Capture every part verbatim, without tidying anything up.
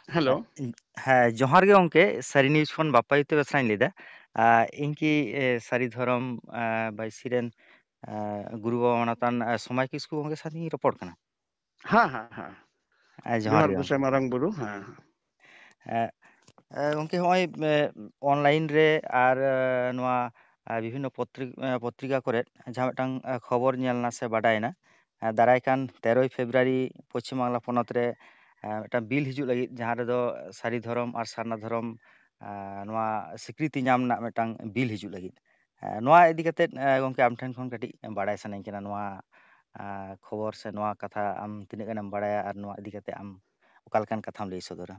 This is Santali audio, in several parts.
ᱦᱮᱞᱳ᱾ ᱦᱮᱸ, ᱡᱚᱦᱟᱨ ᱜᱮ ᱜᱚᱢᱠᱮ, ᱥᱟᱹᱨᱤ ᱱᱤᱭᱩᱡᱽ ᱠᱷᱚᱱ ᱵᱟᱯᱟᱭᱤᱛᱚ ᱵᱮᱥᱨᱟᱧ ᱞᱟᱹᱭᱫᱟ᱾ ᱟᱸ, ᱤᱧ ᱠᱤ, ᱮ, ᱥᱟᱹᱨᱤ ᱫᱷᱚᱨᱚᱢ, ᱟᱸ, ᱵᱟᱹᱭᱥᱤ ᱨᱮᱱ, ᱟᱸ, ᱜᱩᱨᱩ ᱵᱟᱵᱟ ᱢᱟᱱᱚᱛᱟᱱ, ᱟᱸ, ᱥᱚᱢᱟᱭ ᱠᱤᱥᱠᱩ ᱜᱚᱢᱠᱮ ᱥᱟᱶ ᱤᱧ ᱨᱚᱯᱚᱲ ᱠᱟᱱᱟ? ᱦᱮᱸ, ᱦᱮᱸ, ᱦᱮᱸ᱾ ᱟᱸ, ᱡᱚᱦᱟᱨ ᱡᱚᱦᱟᱨ ᱜᱮ ᱜᱚᱢᱠᱮ᱾ ᱜᱚᱸᱥᱟᱭ ᱢᱟᱨᱟᱝ ᱵᱩᱨᱩ, ᱦᱮᱸ, ᱦᱮᱸ᱾ ᱮ, ᱮ, ᱜᱚᱢᱠᱮ, ᱦᱚᱸᱜᱼᱚᱭ, ᱮ, ᱚᱱᱞᱟᱭᱤᱱ ᱨᱮ ᱟᱨ, ᱮ, ᱱᱚᱣᱟ, ᱮ, ᱵᱤᱵᱷᱤᱱᱱᱚ ᱯᱚᱛᱨᱤ-, ᱮ, ᱯᱚᱛᱨᱤᱠᱟ ᱠᱚᱨᱮ ᱡᱟᱦᱟᱸ ᱢᱤᱫᱴᱟᱝ, ᱮ, ᱠᱷᱚᱵᱚᱨ ᱧᱮᱞ ᱮᱱᱟ ᱥᱮ ᱵᱟᱰᱟᱭᱮᱱᱟ, ᱮ, ᱫᱟᱨᱟᱭ ᱠᱟᱱ ᱛᱮᱨᱚᱭ ᱯᱷᱮᱵᱽᱨᱩᱣᱟᱨᱤ ᱯᱚᱪᱷᱤᱢ ᱵᱟᱝᱞᱟ ᱯᱚᱱᱚᱛ ᱨᱮ, ᱮ, ᱢᱤᱫᱴᱟᱝ ᱵᱤᱞ ᱦᱤᱡᱩᱜ ᱞᱟᱹᱜᱤᱫ, ᱡᱟᱦᱟᱸ ᱨᱮᱫᱚ ᱥᱟᱹᱨᱤ ᱫᱷᱚᱨᱚᱢ ᱟᱨ ᱥᱟᱨᱱᱟ ᱫᱷᱚᱨᱚᱢ, ᱮ, ᱱᱚᱣᱟ ᱥᱤᱠᱨᱤᱛᱤ ᱧᱟᱢ ᱨᱮᱱᱟᱜ ᱢᱤᱫᱴᱟᱝ ᱵᱤᱞ ᱦᱤᱡᱩᱜ ᱞᱟᱹᱜᱤᱫ᱾ ᱮ, ᱱᱚᱣᱟ ᱤᱫᱤ ᱠᱟᱛᱮᱫ, ᱮ, ᱜᱚᱢᱠᱮ, ᱟᱢ ᱴᱷᱮᱱ ᱠᱷᱚᱱ ᱠᱟᱹᱴᱤᱡ ᱵᱟᱲᱟᱭ ᱥᱟᱱᱟᱧ ᱠᱟᱱᱟ, ᱱᱚᱣᱟ, ᱮ, ᱠᱷᱚᱵᱚᱨ ᱥᱮ ᱱᱚᱣᱟ ᱠᱟᱛᱷᱟ ᱟᱢ ᱛᱤᱱᱟᱹᱜ ᱜᱟᱱᱮᱢ ᱵᱟᱲᱟᱭᱟ ᱟᱨ ᱱᱚᱣᱟ ᱤᱫᱤ ᱠᱟᱛᱮᱫ ᱟᱢ ᱚᱠᱟ ᱞᱮᱠᱟᱱ ᱠᱟᱛᱷᱟᱢ ᱞᱟᱹᱭ ᱥᱚᱫᱚᱨᱟ?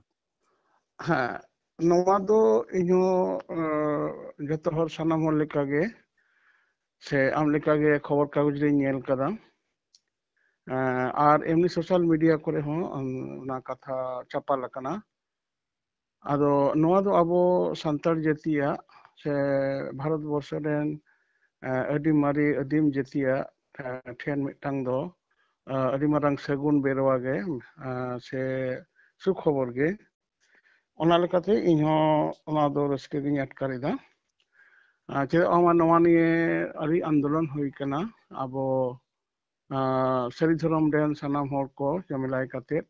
ᱦᱮᱸ, ᱱᱚᱣᱟ ᱫᱚ ᱤᱧᱦᱚᱸ, ᱮ, ᱡᱚᱛᱚ ᱦᱚᱲ, ᱥᱟᱱᱟᱢ ᱦᱚᱲ ᱞᱮᱠᱟᱜᱮ, ᱥᱮ ᱟᱢ ᱞᱮᱠᱟᱜᱮ ᱠᱷᱚᱵᱚᱨ ᱠᱟᱜᱚᱡᱽ ᱨᱮᱧ ᱧᱮᱞ ᱠᱟᱫᱟ᱾ ᱮ, ᱟᱨ ᱮᱢᱱᱤ ᱥᱳᱥᱟᱞ ᱢᱤᱰᱤᱭᱟ ᱠᱚᱨᱮ ᱦᱚᱸ, ᱟᱢ, ᱚᱱᱟ ᱠᱟᱛᱷᱟ ᱪᱟᱯᱟᱞ ᱟᱠᱟᱱᱟ᱾ ᱟᱫᱚ ᱱᱚᱣᱟ ᱫᱚ ᱟᱵᱚ ᱥᱟᱱᱛᱟᱲ ᱡᱟᱹᱛᱤᱭᱟᱜ ᱥᱮ ᱵᱷᱟᱨᱚᱛ ᱵᱚᱨᱥᱚ ᱨᱮᱱ, ᱮ, ᱟᱹᱰᱤ ᱢᱟᱨᱮ ᱟᱹᱫᱤᱢ ᱡᱟᱹᱛᱤᱭᱟᱜ, ᱮ, ᱴᱷᱮᱱ ᱢᱤᱫᱴᱟᱝ ᱫᱚ, ᱮ, ᱟᱹᱰᱤ ᱢᱟᱨᱟᱝ ᱥᱟᱹᱜᱩᱱ ᱵᱮᱨᱣᱟ ᱜᱮ, ᱮ, ᱥᱮ ᱥᱩᱠᱷᱚᱵᱚᱨ ᱜᱮ᱾ ᱚᱱᱟ ᱞᱮᱠᱟᱛᱮ ᱤᱧᱦᱚᱸ ᱚᱱᱟ ᱫᱚ ᱨᱟᱹᱥᱠᱟᱹ ᱜᱤᱧ ᱟᱴᱠᱟᱨ ᱮᱫᱟ᱾ ᱟᱨ ᱪᱮᱫᱟᱜ ᱵᱟᱝᱢᱟ ᱱᱚᱣᱟ ᱱᱤᱭᱮ ᱟᱹᱰᱤ ᱟᱱᱫᱳᱞᱚᱱ ᱦᱩᱭ ᱠᱟᱱᱟ᱾ ᱟᱵᱚ, ᱟᱸ, ᱥᱟᱹᱨᱤ ᱫᱷᱚᱨᱚᱢ ᱨᱮᱱ ᱥᱟᱱᱟᱢ ᱦᱚᱲ ᱠᱚ ᱡᱚᱢᱮᱞᱟᱭ ᱠᱟᱛᱮᱫ,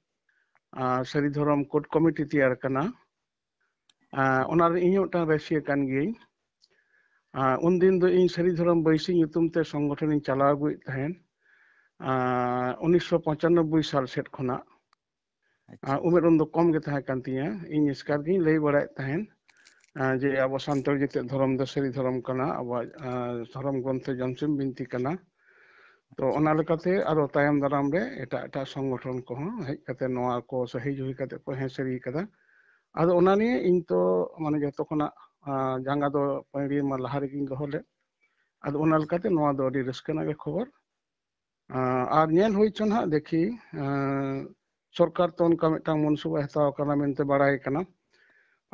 ᱟᱸ, ᱥᱟᱹᱨᱤ ᱫᱷᱚᱨᱚᱢ ᱠᱳᱰ ᱠᱚᱢᱤᱴᱤ ᱛᱮᱭᱟᱨ ᱠᱟᱱᱟ᱾ ᱟᱸ, ᱚᱱᱟᱨᱮ ᱤᱧ ᱦᱚᱸ ᱢᱤᱫᱴᱟᱝ ᱨᱟᱹᱥᱤᱭᱟᱹ ᱠᱟᱱ ᱜᱤᱭᱟᱹᱧ᱾ ᱟᱸ, ᱩᱱᱫᱤᱱ ᱫᱚ ᱤᱧ ᱥᱟᱹᱨᱤ ᱫᱷᱚᱨᱚᱢ ᱵᱟᱹᱭᱥᱤ ᱧᱩᱛᱩᱢ ᱛᱮ ᱥᱚᱝᱜᱚᱴᱷᱚᱱᱤᱧ ᱪᱟᱞᱟᱣ ᱟᱹᱜᱩᱭᱮᱫ ᱛᱟᱦᱮᱸᱫ᱾ ᱟᱸ, ᱩᱱᱤᱥᱥᱚ ᱯᱚᱸᱪᱟᱱᱱᱚᱵᱵᱳᱭ ᱥᱟᱞ ᱥᱮᱫ ᱠᱷᱚᱱᱟᱜ᱾ ᱟᱪᱪᱷᱟ᱾ ᱟᱸ, ᱩᱢᱮᱨ ᱩᱱ ᱫᱚ ᱠᱚᱢ ᱜᱮ ᱛᱟᱦᱮᱸ ᱠᱟᱱ ᱛᱤᱧᱟᱹ᱾ ᱤᱧ ᱮᱥᱠᱟᱨ ᱜᱤᱧ ᱞᱟᱹᱭ ᱵᱟᱲᱟᱭᱮᱫ ᱛᱟᱦᱮᱸᱫ, ᱟᱸ, ᱡᱮ ᱟᱵᱚ ᱥᱟᱱᱛᱟᱲ ᱡᱟᱹᱛᱤᱭᱟᱜ ᱫᱷᱚᱨᱚᱢ ᱫᱚ ᱥᱟᱹᱨᱤ ᱫᱷᱚᱨᱚᱢ ᱠᱟᱱᱟ, ᱟᱵᱚᱣᱟᱜ, ᱟᱸ, ᱫᱷᱚᱨᱚᱢ ᱜᱨᱚᱱᱛᱷᱚ ᱡᱚᱢᱥᱤᱢ ᱵᱤᱱᱛᱤ ᱠᱟᱱᱟ᱾ ᱛᱚ, ᱟᱪᱪᱷᱟ᱾ ᱚᱱᱟ ᱞᱮᱠᱟᱛᱮ ᱟᱨᱚ ᱛᱟᱭᱚᱢ ᱫᱟᱨᱟᱢ ᱨᱮ ᱮᱴᱟᱜ ᱮᱴᱟᱜ ᱥᱚᱝᱜᱚᱴᱷᱚᱱ ᱠᱚᱦᱚᱸ ᱦᱮᱡ ᱠᱟᱛᱮ ᱱᱚᱣᱟ ᱠᱚ ᱥᱟᱹᱦᱤ ᱡᱩᱦᱤ ᱠᱟᱛᱮ ᱠᱚ ᱦᱮᱸ ᱥᱟᱹᱨᱤ ᱠᱟᱫᱟ᱾ ᱟᱫᱚ ᱚᱱᱟ ᱱᱤᱭᱮ ᱤᱧ ᱛᱚ, ᱢᱟᱱᱮ, ᱡᱚᱛᱚ ᱠᱷᱚᱱᱟᱜ, ᱟᱸ, ᱡᱟᱸᱜᱟ ᱫᱚ ᱯᱟᱹᱭᱲᱤ ᱢᱟ ᱞᱟᱦᱟ ᱨᱮᱜᱤᱧ ᱫᱚᱦᱚ ᱞᱮᱫ᱾ ᱟᱫᱚ ᱚᱱᱟ ᱞᱮᱠᱟᱛᱮ ᱱᱚᱣᱟ ᱫᱚ ᱟᱹᱰᱤ ᱨᱟᱹᱥᱠᱟᱹ ᱨᱮᱱᱟᱜ ᱜᱮ ᱠᱷᱚᱵᱚᱨ᱾ ᱟᱸ, ᱟᱨ ᱧᱮᱞ ᱦᱩᱭ ᱪᱚ ᱱᱟᱦᱟᱜ, ᱫᱮᱠᱷᱤ, ᱟᱸ, ᱥᱚᱨᱠᱟᱨ ᱛᱚ ᱚᱱᱠᱟ ᱢᱤᱫᱴᱟᱝ ᱢᱚᱱᱥᱩᱵᱟ ᱦᱟᱛᱟᱣ ᱠᱟᱱᱟ ᱢᱮᱱᱛᱮ ᱵᱟᱲᱟᱭ ᱠᱟᱱᱟ᱾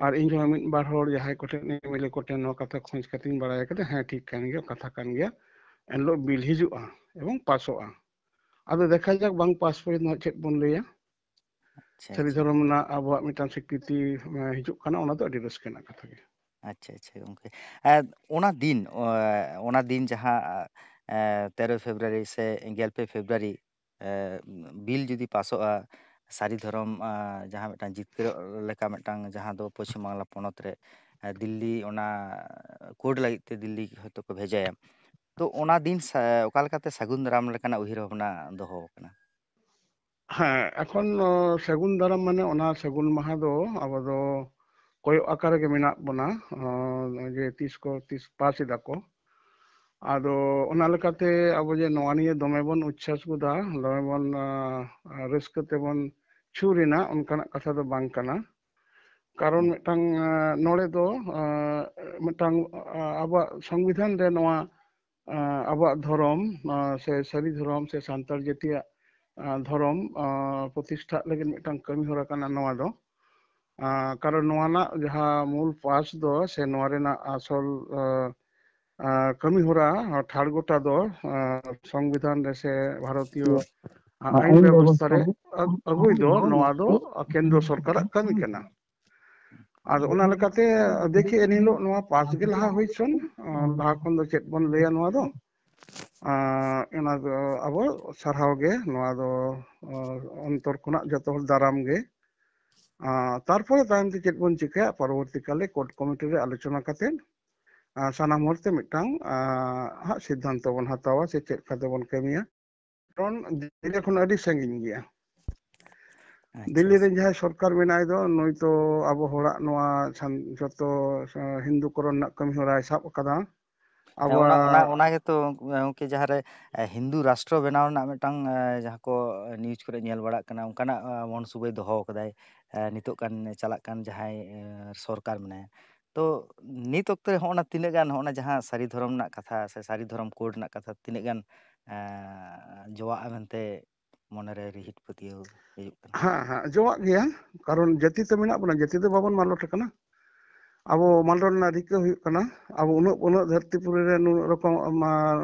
ᱟᱨ ᱤᱧ ᱦᱚᱸ ᱢᱤᱫ ᱵᱟᱨ ᱦᱚᱲ ᱡᱟᱦᱟᱸᱭ ᱠᱚᱴᱷᱮᱱ, ᱮᱢ ᱮᱞ ᱮ ᱠᱚᱴᱷᱮᱱ ᱱᱚᱣᱟ ᱠᱟᱛᱷᱟ ᱠᱷᱚᱡᱽ ᱠᱟᱛᱮᱧ ᱵᱟᱲᱟᱭ ᱠᱟᱫᱟ᱾ ᱦᱮᱸ, ᱴᱷᱤᱠ ᱠᱟᱱ ᱜᱮᱭᱟ, ᱠᱟᱛᱷᱟ ᱠᱟᱱ ᱜᱮᱭᱟ, ᱮᱱᱦᱤᱞᱳᱜ ᱵᱤᱞ ᱦᱤᱡᱩᱜᱼᱟ ᱮᱵᱚᱝ ᱯᱟᱥᱚᱜᱼᱟ᱾ ᱟᱫᱚ ᱫᱮᱠᱷᱟ ᱡᱟᱠ, ᱵᱟᱝ ᱯᱟᱥ ᱯᱚᱨᱡᱚᱱᱛᱚ ᱪᱮᱫ ᱵᱚᱱ ᱞᱟᱹᱭᱟ᱾ ᱟᱪᱪᱷᱟ, ᱥᱟᱹᱨᱤ ᱟᱪᱪᱷᱟ᱾ ᱫᱷᱚᱨᱚᱢ ᱨᱮᱱᱟᱜ ᱟᱵᱚᱣᱟᱜ ᱢᱤᱫᱴᱟᱝ ᱥᱤᱠᱨᱤᱛᱤ, ᱮ, ᱦᱤᱡᱩᱜ ᱠᱟᱱᱟ, ᱚᱱᱟ ᱫᱚ ᱟᱹᱰᱤ ᱨᱟᱹᱥᱠᱟᱹ ᱨᱮᱱᱟᱜ ᱠᱟᱛᱷᱟ ᱜᱮ᱾ ᱟᱪᱪᱷᱟ, ᱟᱪᱪᱷᱟ, ᱜᱚᱝᱠᱮ᱾ ᱮ, ᱚᱱᱟ ᱫᱤᱱ, ᱚ, ᱚᱱᱟ ᱫᱤᱱ ᱡᱟᱦᱟᱸ, ᱮ, ᱛᱮᱨᱚᱭ ᱯᱷᱮᱵᱽᱨᱩᱣᱟᱨᱤ ᱥᱮ ᱜᱮᱞ ᱯᱮ ᱯᱷᱮᱵᱽᱨᱩᱣᱟᱨᱤ, ᱮ, ᱵᱤᱞ ᱡᱩᱫᱤ ᱯᱟᱥᱚᱜᱼᱟ, ᱥᱟᱹᱨᱤ ᱫᱷᱚᱨᱚᱢ, ᱟ, ᱡᱟᱦᱟᱸ ᱢᱤᱫᱴᱟᱝ ᱡᱤᱛᱠᱟᱹᱨᱚᱜ ᱞᱮᱠᱟ ᱢᱤᱫᱴᱟᱝ, ᱡᱟᱦᱟᱸ ᱫᱚ ᱯᱚᱪᱷᱤᱢ ᱵᱟᱝᱞᱟ ᱯᱚᱱᱚᱛ ᱨᱮ, ᱮ, ᱫᱤᱞᱞᱤ ᱚᱱᱟ ᱠᱳᱰ ᱞᱟᱹᱜᱤᱫ ᱛᱮ ᱫᱤᱞᱞᱤ ᱦᱚᱭᱛᱳ ᱠᱚ ᱵᱷᱮᱡᱟᱭᱟ᱾ ᱛᱚ, ᱚᱱᱟ ᱫᱤᱱ ᱥᱟ-, ᱚᱠᱟ ᱞᱮᱠᱟᱛᱮ ᱥᱟᱹᱜᱩᱱ ᱫᱟᱨᱟᱢ ᱞᱮᱠᱟᱱᱟᱜ ᱩᱭᱦᱟᱹᱨ ᱵᱷᱟᱵᱽᱱᱟ ᱫᱚᱦᱚ ᱟᱠᱟᱱᱟ? ᱦᱮᱸ, ᱮᱠᱷᱚᱱ, ᱚ, ᱥᱟᱹᱜᱩᱱ ᱫᱟᱨᱟᱢ ᱢᱟᱱᱮ ᱚᱱᱟ ᱥᱟᱹᱜᱩᱱ ᱢᱟᱦᱟ ᱫᱚ ᱟᱵᱚ ᱫᱚ ᱠᱚᱭᱚᱜ ᱟᱠᱟ ᱨᱮᱜᱮ ᱢᱮᱱᱟᱜ ᱵᱚᱱᱟ, ᱚ, ᱡᱮ ᱛᱤᱥ ᱠᱚ, ᱛᱤᱥ ᱯᱟᱥ ᱮᱫᱟ ᱠᱚ᱾ ᱟᱫᱚ ᱚᱱᱟ ᱞᱮᱠᱟᱛᱮ ᱟᱵᱚ ᱡᱮ ᱱᱚᱣᱟ ᱱᱤᱭᱮ ᱫᱚᱢᱮ ᱵᱚᱱ ᱩᱪᱪᱷᱟᱥ ᱜᱚᱫᱟ, ᱫᱚᱢᱮ ᱵᱚᱱ, ᱟ, ᱨᱟᱹᱥᱠᱟᱹ ᱛᱮᱵᱚᱱ ᱪᱷᱩᱨ ᱮᱱᱟ, ᱚᱱᱠᱟᱱᱟᱜ ᱠᱟᱛᱷᱟ ᱫᱚ ᱵᱟᱝ ᱠᱟᱱᱟ᱾ ᱠᱟᱨᱚᱱ ᱦᱩᱸ᱾ ᱢᱤᱫᱴᱟᱝ, ᱟ, ᱱᱚᱰᱮ ᱫᱚ, ᱟ, ᱢᱤᱫᱴᱟᱝ, ᱟ, ᱟᱵᱚᱣᱟᱜ ᱥᱚᱝᱵᱤᱫᱷᱟᱱ ᱨᱮ ᱱᱚᱣᱟ, ᱟ, ᱟᱵᱚᱣᱟᱜ ᱫᱷᱚᱨᱚᱢ, ᱟ, ᱥᱮ ᱥᱟᱹᱨᱤ ᱫᱷᱚᱨᱚᱢ ᱥᱮ ᱥᱟᱱᱛᱟᱲ ᱡᱟᱹᱛᱤᱭᱟᱜ, ᱟ, ᱫᱷᱚᱨᱚᱢ, ᱟ, ᱯᱨᱚᱛᱤᱥᱴᱷᱟᱜ ᱞᱟᱹᱜᱤᱫ ᱢᱤᱫᱴᱟᱝ ᱠᱟᱹᱢᱤ ᱦᱚᱨᱟ ᱠᱟᱱᱟ ᱱᱚᱣᱟ ᱫᱚ᱾ ᱟ, ᱠᱟᱨᱚᱱ ᱱᱚᱣᱟ ᱨᱮᱱᱟᱜ ᱡᱟᱦᱟᱸ ᱢᱩᱞ ᱯᱟᱥ ᱫᱚ ᱥᱮ ᱱᱚᱣᱟ ᱨᱮᱱᱟᱜ ᱟᱥᱚᱞ, ᱟ, ᱟ, ᱠᱟᱹᱢᱤ ᱦᱚᱨᱟ ᱴᱷᱟᱲ ᱜᱚᱴᱟ ᱫᱚ, ᱟ, ᱥᱚᱝᱵᱤᱫᱷᱟᱱ ᱨᱮ ᱥᱮ ᱵᱷᱟᱨᱚᱛᱤᱭᱚ, ᱟ, ᱟᱹᱭᱤᱱ ᱵᱮᱵᱚᱥᱛᱷᱟ ᱨᱮ ᱟᱹᱜ-, ᱟᱹᱜᱩᱭ ᱫᱚ ᱱᱚᱣᱟ ᱫᱚ ᱠᱮᱱᱫᱨᱚ ᱥᱚᱨᱠᱟᱨᱟᱜ ᱠᱟᱹᱢᱤ ᱠᱟᱱᱟ᱾ ᱟᱫᱚ ᱚᱱᱟ ᱞᱮᱠᱟᱛᱮ ᱫᱮᱠᱷᱤ ᱮᱱ ᱦᱤᱞᱳᱜ ᱱᱚᱣᱟ ᱯᱟᱥ ᱜᱮ ᱞᱟᱦᱟ ᱦᱩᱭ ᱦᱚᱪᱚᱱ, ᱟ, ᱞᱟᱦᱟ ᱠᱷᱚᱱ ᱫᱚ ᱪᱮᱫ ᱵᱚᱱ ᱞᱟᱹᱭᱟ ᱱᱚᱣᱟ ᱫᱚ᱾ ᱟ, ᱚᱱᱟ ᱫᱚ ᱟᱵᱚ ᱥᱟᱨᱦᱟᱣ ᱜᱮ, ᱱᱚᱣᱟ ᱫᱚ, ᱟ, ᱚᱱᱛᱚᱨ ᱠᱷᱚᱱᱟᱜ ᱡᱚᱛᱚ ᱦᱚᱲ ᱫᱟᱨᱟᱢ ᱜᱮ᱾ ᱟ, ᱛᱟᱨᱯᱚᱨᱮ ᱛᱟᱭᱚᱢ ᱛᱮ ᱪᱮᱫ ᱵᱚᱱ ᱪᱤᱠᱟᱹᱭᱟ, ᱯᱚᱨᱚᱵᱚᱨᱛᱤ ᱠᱟᱞᱮ ᱠᱳᱰ ᱠᱚᱢᱤᱴᱤ ᱨᱮ ᱟᱞᱳᱪᱚᱱᱟ ᱠᱟᱛᱮ, ᱟ, ᱥᱟᱱᱟᱢ ᱦᱚᱲ ᱛᱮ ᱢᱤᱫᱴᱟᱝ, ᱟ, ᱦᱟᱸᱜ ᱥᱤᱫᱽᱫᱷᱟᱱᱛᱚ ᱵᱚᱱ ᱦᱟᱛᱟᱣᱟ ᱥᱮ ᱪᱮᱫ ᱞᱮᱠᱟᱛᱮ ᱵᱚᱱ ᱠᱟᱹᱢᱤᱭᱟ᱾ ᱠᱟᱨᱚᱱ ᱫᱤᱞᱞᱤ ᱠᱷᱚᱱ ᱟᱹᱰᱤ ᱥᱟᱺᱜᱤᱧ ᱜᱮᱭᱟ᱾ ᱟᱪᱪᱷᱟ, ᱫᱤᱞᱞᱤ ᱨᱮ ᱟᱪᱪᱷᱟ᱾ ᱡᱟᱦᱟᱸᱭ ᱥᱚᱨᱠᱟᱨ ᱢᱮᱱᱟᱭ ᱫᱚ, ᱱᱩᱭ ᱛᱚ ᱟᱵᱚ ᱦᱚᱲᱟᱜ ᱱᱚᱣᱟ ᱥᱟᱱ-, ᱡᱚᱛᱚ, ᱟ, ᱦᱤᱱᱫᱩ ᱠᱚᱨᱚᱱ ᱨᱮᱱᱟᱜ ᱠᱟᱹᱢᱤ ᱦᱚᱨᱟᱭ ᱥᱟᱵ ᱟᱠᱟᱫᱟ᱾ ᱦᱮᱸ, ᱚᱱᱟ, ᱚᱱᱟ, ᱟᱵᱚᱣᱟᱜ ᱚᱱᱟ ᱜᱮᱛᱚ ᱜᱚᱝᱠᱮ, ᱡᱟᱦᱟᱸ ᱨᱮ, ᱮ, ᱦᱤᱱᱫᱩ ᱨᱟᱥᱴᱨᱚ ᱵᱮᱱᱟᱣ ᱨᱮᱱᱟᱜ ᱢᱤᱫᱴᱟᱝ, ᱮ, ᱡᱟᱦᱟᱸ ᱠᱚ ᱱᱤᱭᱩᱡᱽ ᱠᱚᱨᱮ ᱧᱮᱞ ᱵᱟᱲᱟᱜ ᱠᱟᱱᱟ, ᱚᱱᱠᱟᱱᱟᱜ, ᱮ, ᱢᱚᱱ ᱥᱩᱵᱟᱹᱭ ᱫᱚᱦᱚ ᱟᱠᱟᱫᱟᱭ, ᱮ, ᱱᱤᱛᱚᱜ ᱠᱟᱱ ᱪᱟᱞᱟᱜ ᱠᱟᱱ ᱡᱟᱦᱟᱸᱭ, ᱮ, ᱥᱚᱨᱠᱟᱨ ᱢᱮᱱᱟᱭᱟ᱾ ᱛᱚ ᱱᱤᱛ ᱚᱠᱛᱚ ᱨᱮ ᱦᱚᱸᱜᱼᱚ ᱱᱟ ᱛᱤᱱᱟᱹᱜ ᱜᱟᱱ ᱦᱚᱸᱜᱼᱚ ᱱᱟ ᱡᱟᱦᱟᱸ ᱥᱟᱹᱨᱤ ᱫᱷᱚᱨᱚᱢ ᱨᱮᱱᱟᱜ ᱠᱟᱛᱷᱟ ᱥᱮ ᱥᱟᱹᱨᱤ ᱫᱷᱚᱨᱚᱢ ᱠᱳᱰ ᱨᱮᱱᱟᱜ ᱠᱟᱛᱷᱟ ᱛᱤᱱᱟᱹᱜ ᱜᱟᱱ, ᱮ, ᱡᱚᱣᱟᱜᱼᱟ ᱢᱮᱱᱛᱮ ᱢᱚᱱᱮᱨᱮ ᱨᱤᱦᱤᱴ ᱯᱟᱹᱛᱭᱟᱹᱣ ᱦᱤᱡᱩᱜ ᱠᱟᱱᱟ? ᱦᱮᱸ, ᱦᱮᱸ, ᱡᱚᱣᱟᱜ ᱜᱮᱭᱟ᱾ ᱠᱟᱨᱚᱱ ᱡᱟᱹᱛᱤ ᱛᱮ ᱢᱮᱱᱟᱜ ᱵᱚᱱᱟ, ᱡᱟᱹᱛᱤ ᱫᱚ ᱵᱟᱵᱚᱱ ᱢᱟᱞᱚᱴ ᱟᱠᱟᱱᱟ᱾ ᱟᱵᱚ ᱢᱟᱞᱚᱴ ᱨᱮᱱᱟᱜ ᱨᱤᱠᱟᱹ ᱦᱩᱭᱩᱜ ᱠᱟᱱᱟ᱾ ᱟᱵᱚ ᱩᱱᱟᱹᱜ, ᱩᱱᱟᱹᱜ ᱫᱷᱟᱹᱨᱛᱤ ᱯᱩᱨᱤ ᱨᱮ ᱱᱩᱱᱟᱹᱜ ᱨᱚᱠᱚᱢ, ᱟᱢ,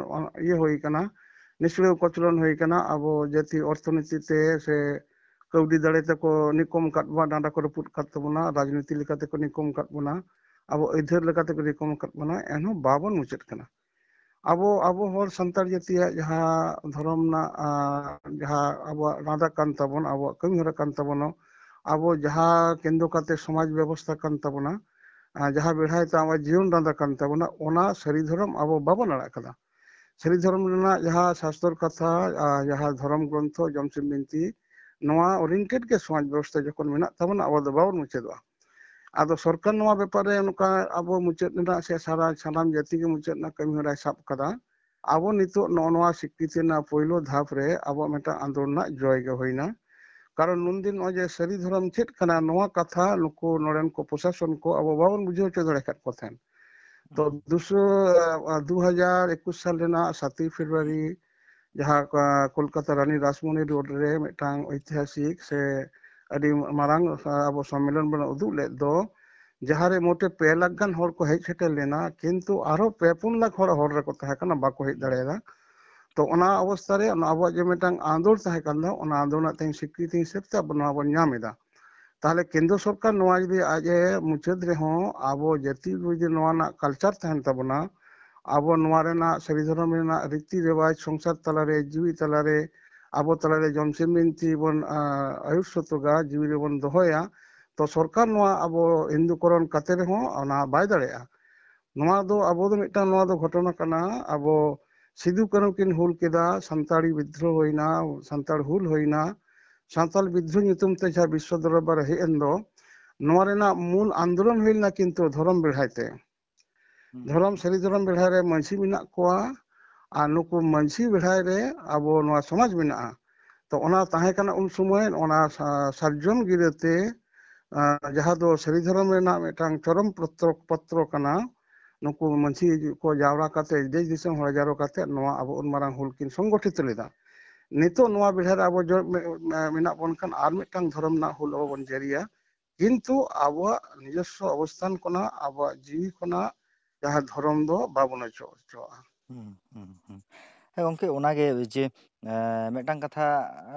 ᱤᱭᱟᱹ ᱦᱩᱭ ᱠᱟᱱᱟ, ᱱᱤᱥᱲᱟᱹᱣ ᱠᱚᱪᱞᱚᱱ ᱦᱩᱭ ᱠᱟᱱᱟ᱾ ᱟᱵᱚ ᱡᱟᱹᱛᱤ ᱚᱨᱛᱷᱚᱱᱤᱛᱤ ᱛᱮ ᱥᱮ ᱠᱟᱹᱣᱰᱤ ᱫᱟᱲᱮ ᱛᱮᱠᱚ ᱱᱤᱠᱚᱢ ᱟᱠᱟᱫ ᱵᱚᱱᱟ, ᱰᱟᱸᱰᱟ ᱠᱚ ᱨᱟᱹᱯᱩᱫ ᱟᱠᱟᱫ ᱛᱟᱵᱚᱱᱟ, ᱨᱟᱡᱽᱱᱤᱛᱤ ᱞᱮᱠᱟ ᱛᱮᱠᱚ ᱱᱤᱠᱚᱢ ᱟᱠᱟᱫ ᱵᱚᱱᱟ, ᱟᱵᱚ ᱟᱹᱭᱫᱟᱹᱨ ᱞᱮᱠᱟ ᱛᱮᱠᱚ ᱱᱤᱠᱚᱢ ᱟᱠᱟᱫ ᱵᱚᱱᱟ, ᱮᱱᱦᱚᱸ ᱵᱟᱵᱚᱱ ᱢᱩᱪᱟᱹᱫ ᱠᱟᱱᱟ᱾ ᱟᱵᱚ ᱟᱵᱚ ᱦᱚᱲ ᱥᱟᱱᱛᱟᱲ ᱡᱟᱹᱛᱤᱭᱟᱜ ᱡᱟᱦᱟᱸ ᱫᱷᱚᱨᱚᱢ ᱨᱮᱱᱟᱜ ᱟᱸ, ᱡᱟᱦᱟᱸ ᱟᱵᱚᱣᱟᱜ ᱨᱟᱸᱫᱟ ᱠᱟᱱ ᱛᱟᱵᱚᱱ, ᱟᱵᱚᱣᱟᱜ ᱠᱟᱹᱢᱤ ᱦᱚᱨᱟ ᱠᱟᱱ ᱛᱟᱵᱚᱱᱟ, ᱟᱵᱚ ᱡᱟᱦᱟᱸ ᱠᱮᱱᱫᱨᱚ ᱠᱟᱛᱮ ᱥᱚᱢᱟᱡᱽ ᱵᱮᱵᱚᱥᱛᱷᱟ ᱠᱟᱱ ᱛᱟᱵᱚᱱᱟ, ᱟᱸ, ᱡᱟᱦᱟᱸ ᱵᱮᱲᱦᱟᱭ ᱛᱮ ᱟᱵᱚᱣᱟᱜ ᱡᱤᱭᱚᱱ ᱨᱟᱸᱫᱟ ᱠᱟᱱ ᱛᱟᱵᱚᱱᱟ, ᱚᱱᱟ ᱥᱟᱹᱨᱤ ᱫᱷᱚᱨᱚᱢ ᱟᱵᱚ ᱵᱟᱵᱚᱱ ᱟᱲᱟᱜ ᱠᱟᱫᱟ᱾ ᱥᱟᱹᱨᱤ ᱫᱷᱚᱨᱚᱢ ᱨᱮᱱᱟᱜ ᱡᱟᱦᱟᱸ ᱥᱟᱥᱛᱚᱨ ᱠᱟᱛᱷᱟ, ᱟᱸ, ᱡᱟᱦᱟᱸ ᱫᱷᱚᱨᱚᱢ ᱜᱨᱚᱱᱛᱷᱚ ᱡᱚᱢᱥᱤᱢ ᱵᱤᱱᱛᱤ, ᱱᱚᱣᱟ oriented ᱜᱮ ᱥᱚᱢᱟᱡᱽ ᱵᱮᱵᱚᱥᱛᱷᱟ ᱡᱚᱠᱷᱚᱱ ᱢᱮᱱᱟᱜ ᱛᱟᱵᱚᱱᱟ, ᱟᱵᱚ ᱫᱚ ᱵᱟᱵᱚᱱ ᱢᱩᱪᱟᱹᱫᱚᱜᱼᱟ᱾ ᱟᱫᱚ ᱥᱚᱨᱠᱟᱨ ᱱᱚᱣᱟ ᱵᱮᱯᱟᱨ ᱨᱮ ᱱᱚᱝᱠᱟ ᱟᱵᱚ ᱢᱩᱪᱟᱹᱫ ᱨᱮᱱᱟᱜ ᱥᱮ ᱥᱟᱨᱟ ᱥᱟᱱᱟᱢ ᱡᱟᱹᱛᱤ ᱜᱮ ᱢᱩᱪᱟᱹᱫ ᱨᱮᱱᱟᱜ ᱠᱟᱹᱢᱤ ᱦᱚᱨᱟᱭ ᱥᱟᱵ ᱠᱟᱫᱟ᱾ ᱟᱵᱚ ᱱᱤᱛᱚᱜ ᱱᱚᱜᱼᱚ ᱱᱚᱣᱟ ᱥᱤᱠᱨᱤᱛᱤ ᱨᱮᱱᱟᱜ ᱯᱳᱭᱞᱳ ᱫᱷᱟᱯ ᱨᱮ ᱟᱵᱚᱣᱟᱜ ᱢᱤᱫᱴᱟᱝ ᱟᱱᱫᱳᱞᱚᱱ ᱨᱮᱱᱟᱜ ᱡᱚᱭ ᱜᱮ ᱦᱩᱭᱱᱟ᱾ ᱠᱟᱨᱚᱱ ᱱᱩᱱᱫᱤᱱ ᱱᱚᱜᱼᱚᱭ ᱡᱮ ᱥᱟᱹᱨᱤ ᱫᱷᱚᱨᱚᱢ ᱪᱮᱫ ᱠᱟᱱᱟ, ᱱᱚᱣᱟ ᱠᱟᱛᱷᱟ ᱱᱩᱠᱩ ᱱᱚᱰᱮᱱ ᱠᱚ ᱯᱨᱚᱥᱟᱥᱚᱱ ᱠᱚ ᱟᱵᱚ ᱵᱟᱵᱚᱱ ᱵᱩᱡᱷᱟᱹᱣ ᱦᱚᱪᱚ ᱫᱟᱲᱮ ᱟᱠᱟᱫ ᱠᱚ ᱛᱟᱦᱮᱸᱫ᱾ ᱛᱚ ᱫᱩᱥᱨᱟ, ᱟᱸ, ᱫᱩ ᱦᱟᱡᱟᱨ ᱮᱠᱩᱥ ᱥᱟᱞ ᱨᱮᱱᱟᱜ ᱥᱟᱛᱮᱭ ᱯᱷᱮᱵᱽᱨᱩᱣᱟᱨᱤ ᱡᱟᱦᱟᱸ ᱠᱟ-, ᱠᱳᱞᱠᱟᱛᱟ ᱨᱟᱱᱤ ᱨᱟᱥᱢᱚᱱᱤ ᱨᱳᱰ ᱨᱮ ᱢᱤᱫᱴᱟᱝ ᱳᱭᱛᱤᱦᱟᱥᱤᱠ ᱥᱮ ᱟᱹᱰᱤ ᱢᱟᱨᱟᱝ, ᱟᱸ, ᱟᱵᱚ ᱥᱚᱢᱢᱮᱞᱚᱱ ᱵᱚᱱ ᱩᱫᱩᱜ ᱞᱮᱫ ᱫᱚ, ᱡᱟᱦᱟᱸ ᱨᱮ ᱢᱚᱴᱮ ᱯᱮ ᱞᱟᱠᱷ ᱜᱟᱱ ᱦᱚᱲ ᱠᱚ ᱦᱮᱡ ᱥᱮᱴᱮᱨ ᱞᱮᱱᱟ, ᱠᱤᱱᱛᱩ ᱟᱨᱦᱚᱸ ᱯᱮ ᱯᱩᱱ ᱞᱟᱠᱷ ᱦᱚᱲ ᱦᱚᱨ ᱨᱮᱠᱚ ᱛᱟᱦᱮᱸ ᱠᱟᱱᱟ, ᱵᱟᱠᱚ ᱦᱮᱡ ᱫᱟᱲᱮᱭᱟᱫᱟ᱾ ᱛᱚ ᱚᱱᱟ ᱚᱵᱚᱥᱛᱷᱟ ᱨᱮ ᱚᱱᱟ ᱟᱵᱚᱣᱟᱜ ᱡᱮ ᱢᱤᱫᱴᱟᱝ ᱟᱸᱫᱳᱲ ᱛᱟᱦᱮᱸ ᱠᱟᱱ ᱫᱚ, ᱚᱱᱟ ᱟᱸᱫᱳᱲ ᱨᱮᱱᱟᱜ ᱛᱮᱦᱮᱧ ᱥᱤᱠᱨᱤᱛᱤ ᱦᱤᱥᱟᱹᱵ ᱛᱮ ᱟᱵᱚ ᱱᱚᱣᱟ ᱵᱚᱱ ᱧᱟᱢ ᱮᱫᱟ᱾ ᱛᱟᱦᱚᱞᱮ ᱠᱮᱱᱫᱨᱚ ᱥᱚᱨᱠᱟᱨ ᱱᱚᱣᱟ ᱡᱩᱫᱤ ᱟᱡ ᱮ ᱢᱩᱪᱟᱹᱫ ᱨᱮᱦᱚᱸ, ᱟᱵᱚ ᱡᱟᱹᱛᱤ ᱡᱩᱫᱤ ᱱᱚᱣᱟ ᱨᱮᱱᱟᱜ culture ᱛᱟᱦᱮᱱ ᱛᱟᱵᱚᱱᱟ, ᱟᱵᱚ ᱱᱚᱣᱟ ᱨᱮᱱᱟᱜ ᱥᱟᱹᱨᱤ ᱫᱷᱚᱨᱚᱢ ᱨᱮᱱᱟᱜ ᱨᱤᱛᱤ ᱨᱮᱣᱟᱡᱽ ᱥᱚᱝᱥᱟᱨ ᱛᱟᱞᱟᱨᱮ, ᱡᱤᱣᱤ ᱛᱟᱞᱟᱨᱮ, ᱟᱵᱚ ᱛᱟᱞᱟᱨᱮ ᱡᱚᱢᱥᱤᱢ ᱵᱤᱱᱛᱤ ᱵᱚᱱ, ᱟᱸ, ᱟᱭᱩᱨ ᱥᱚᱛᱚᱜᱟ, ᱡᱤᱣᱤ ᱨᱮᱵᱚᱱ ᱫᱚᱦᱚᱭᱟ, ᱛᱚ ᱥᱚᱨᱠᱟᱨ ᱱᱚᱣᱟ ᱟᱵᱚ ᱦᱤᱱᱫᱩᱠᱚᱨᱚᱱ ᱠᱟᱛᱮ ᱨᱮᱦᱚᱸ ᱚᱱᱟ ᱵᱟᱭ ᱫᱟᱲᱮᱭᱟᱜᱼᱟ᱾ ᱱᱚᱣᱟ ᱫᱚ ᱟᱵᱚ ᱫᱚ ᱢᱤᱫᱴᱟᱝ, ᱱᱚᱣᱟ ᱫᱚ ᱜᱷᱚᱴᱚᱱᱟ ᱠᱟᱱᱟ, ᱟᱵᱚ ᱥᱤᱫᱩ ᱠᱟᱹᱱᱦᱩ ᱠᱤᱱ ᱦᱩᱞ ᱠᱮᱫᱟ, ᱥᱟᱱᱛᱟᱲᱤ ᱵᱤᱫᱽᱫᱨᱳᱦ ᱦᱩᱭᱱᱟ, ᱥᱟᱱᱛᱟᱲ ᱦᱩᱞ ᱦᱩᱭᱱᱟ, ᱥᱟᱱᱛᱟᱲ ᱵᱤᱫᱽᱫᱨᱳᱦ ᱧᱩᱛᱩᱢ ᱛᱮ ᱡᱟᱦᱟᱸ ᱵᱤᱥᱥᱚ ᱫᱚᱨᱵᱟᱨ ᱦᱮᱡ ᱮᱱ ᱫᱚ, ᱱᱚᱣᱟ ᱨᱮᱱᱟᱜ ᱢᱩᱞ ᱟᱱᱫᱳᱞᱚᱱ ᱦᱩᱭ ᱞᱮᱱᱟ ᱠᱤᱱᱛᱩ ᱫᱷᱚᱨᱚᱢ ᱵᱮᱲᱦᱟᱭ ᱛᱮ᱾ ᱦᱩᱸ᱾ ᱫᱷᱚᱨᱚᱢ, ᱥᱟᱹᱨᱤ ᱫᱷᱚᱨᱚᱢ ᱵᱮᱲᱦᱟᱭ ᱨᱮ ᱢᱟᱹᱡᱷᱤ ᱢᱮᱱᱟᱜ ᱠᱚᱣᱟ, ᱟᱨ ᱱᱩᱠᱩ ᱢᱟᱹᱡᱷᱤ ᱵᱮᱲᱦᱟᱭ ᱨᱮ ᱟᱵᱚ ᱱᱚᱣᱟ ᱥᱚᱢᱟᱡᱽ ᱢᱮᱱᱟᱜᱼᱟ᱾ ᱛᱚ ᱚᱱᱟ ᱛᱟᱦᱮᱸ ᱠᱟᱱᱟ ᱩᱱ ᱥᱚᱢᱚᱭ, ᱚᱱᱟ ᱥᱟ-, ᱥᱟᱨᱡᱚᱢ ᱜᱤᱨᱟᱹᱛᱮ, ᱟᱸ, ᱡᱟᱦᱟᱸ ᱫᱚ ᱥᱟᱹᱨᱤ ᱫᱷᱚᱨᱚᱢ ᱨᱮᱱᱟᱜ ᱢᱤᱫᱴᱟᱝ ᱪᱚᱨᱚᱢ ᱯᱚᱛᱨᱚ, ᱯᱚᱛᱨᱚ ᱠᱟᱱᱟ, ᱱᱩᱠᱩ ᱢᱟᱹᱡᱷᱤ ᱠᱚ ᱡᱟᱣᱨᱟ ᱠᱟᱛᱮ, ᱫᱮᱥ ᱫᱤᱥᱚᱢ ᱦᱚᱲ ᱡᱟᱣᱨᱟ ᱠᱟᱛᱮ ᱱᱚᱣᱟ ᱟᱵᱚ ᱩᱱ ᱢᱟᱨᱟᱝ ᱦᱩᱞ ᱠᱤᱱ ᱥᱚᱝᱜᱚᱴᱷᱤᱛ ᱞᱮᱫᱟ᱾ ᱱᱤᱛᱚᱜ ᱱᱚᱣᱟ ᱵᱮᱲᱦᱟ ᱨᱮ ᱟᱵᱚ ᱡᱚ-, ᱢᱮ-, ᱢᱮ-, ᱢᱮᱱᱟᱜ ᱵᱚᱱ ᱠᱷᱟᱱ ᱟᱨ ᱢᱤᱫᱴᱟᱝ ᱫᱷᱚᱨᱚᱢ ᱨᱮᱱᱟᱜ ᱦᱩᱞ ᱟᱵᱚ ᱵᱚᱱ ᱡᱟᱹᱨᱤᱭᱟ, ᱠᱤᱱᱛᱩ ᱟᱵᱚᱣᱟᱜ ᱱᱤᱡᱚᱥᱥᱚ ᱚᱵᱚᱥᱛᱷᱟᱱ ᱠᱷᱚᱱᱟᱜ, ᱟᱵᱚᱣᱟᱜ ᱡᱤᱣᱤ ᱠᱷᱚᱱᱟᱜ ᱡᱟᱦᱟᱸ ᱫᱷᱚᱨᱚᱢ ᱫᱚ ᱵᱟᱵᱚᱱ ᱚᱪᱚᱜ ᱦᱚᱪᱚᱣᱟᱜᱼᱟ᱾ ᱦᱩᱸ, ᱦᱩᱸ, ᱦᱩᱸ᱾ ᱦᱮᱸ ᱜᱚᱝᱠᱮ, ᱚᱱᱟᱜᱮ ᱡᱮ ᱮ, ᱢᱤᱫᱴᱟᱝ ᱠᱟᱛᱷᱟ,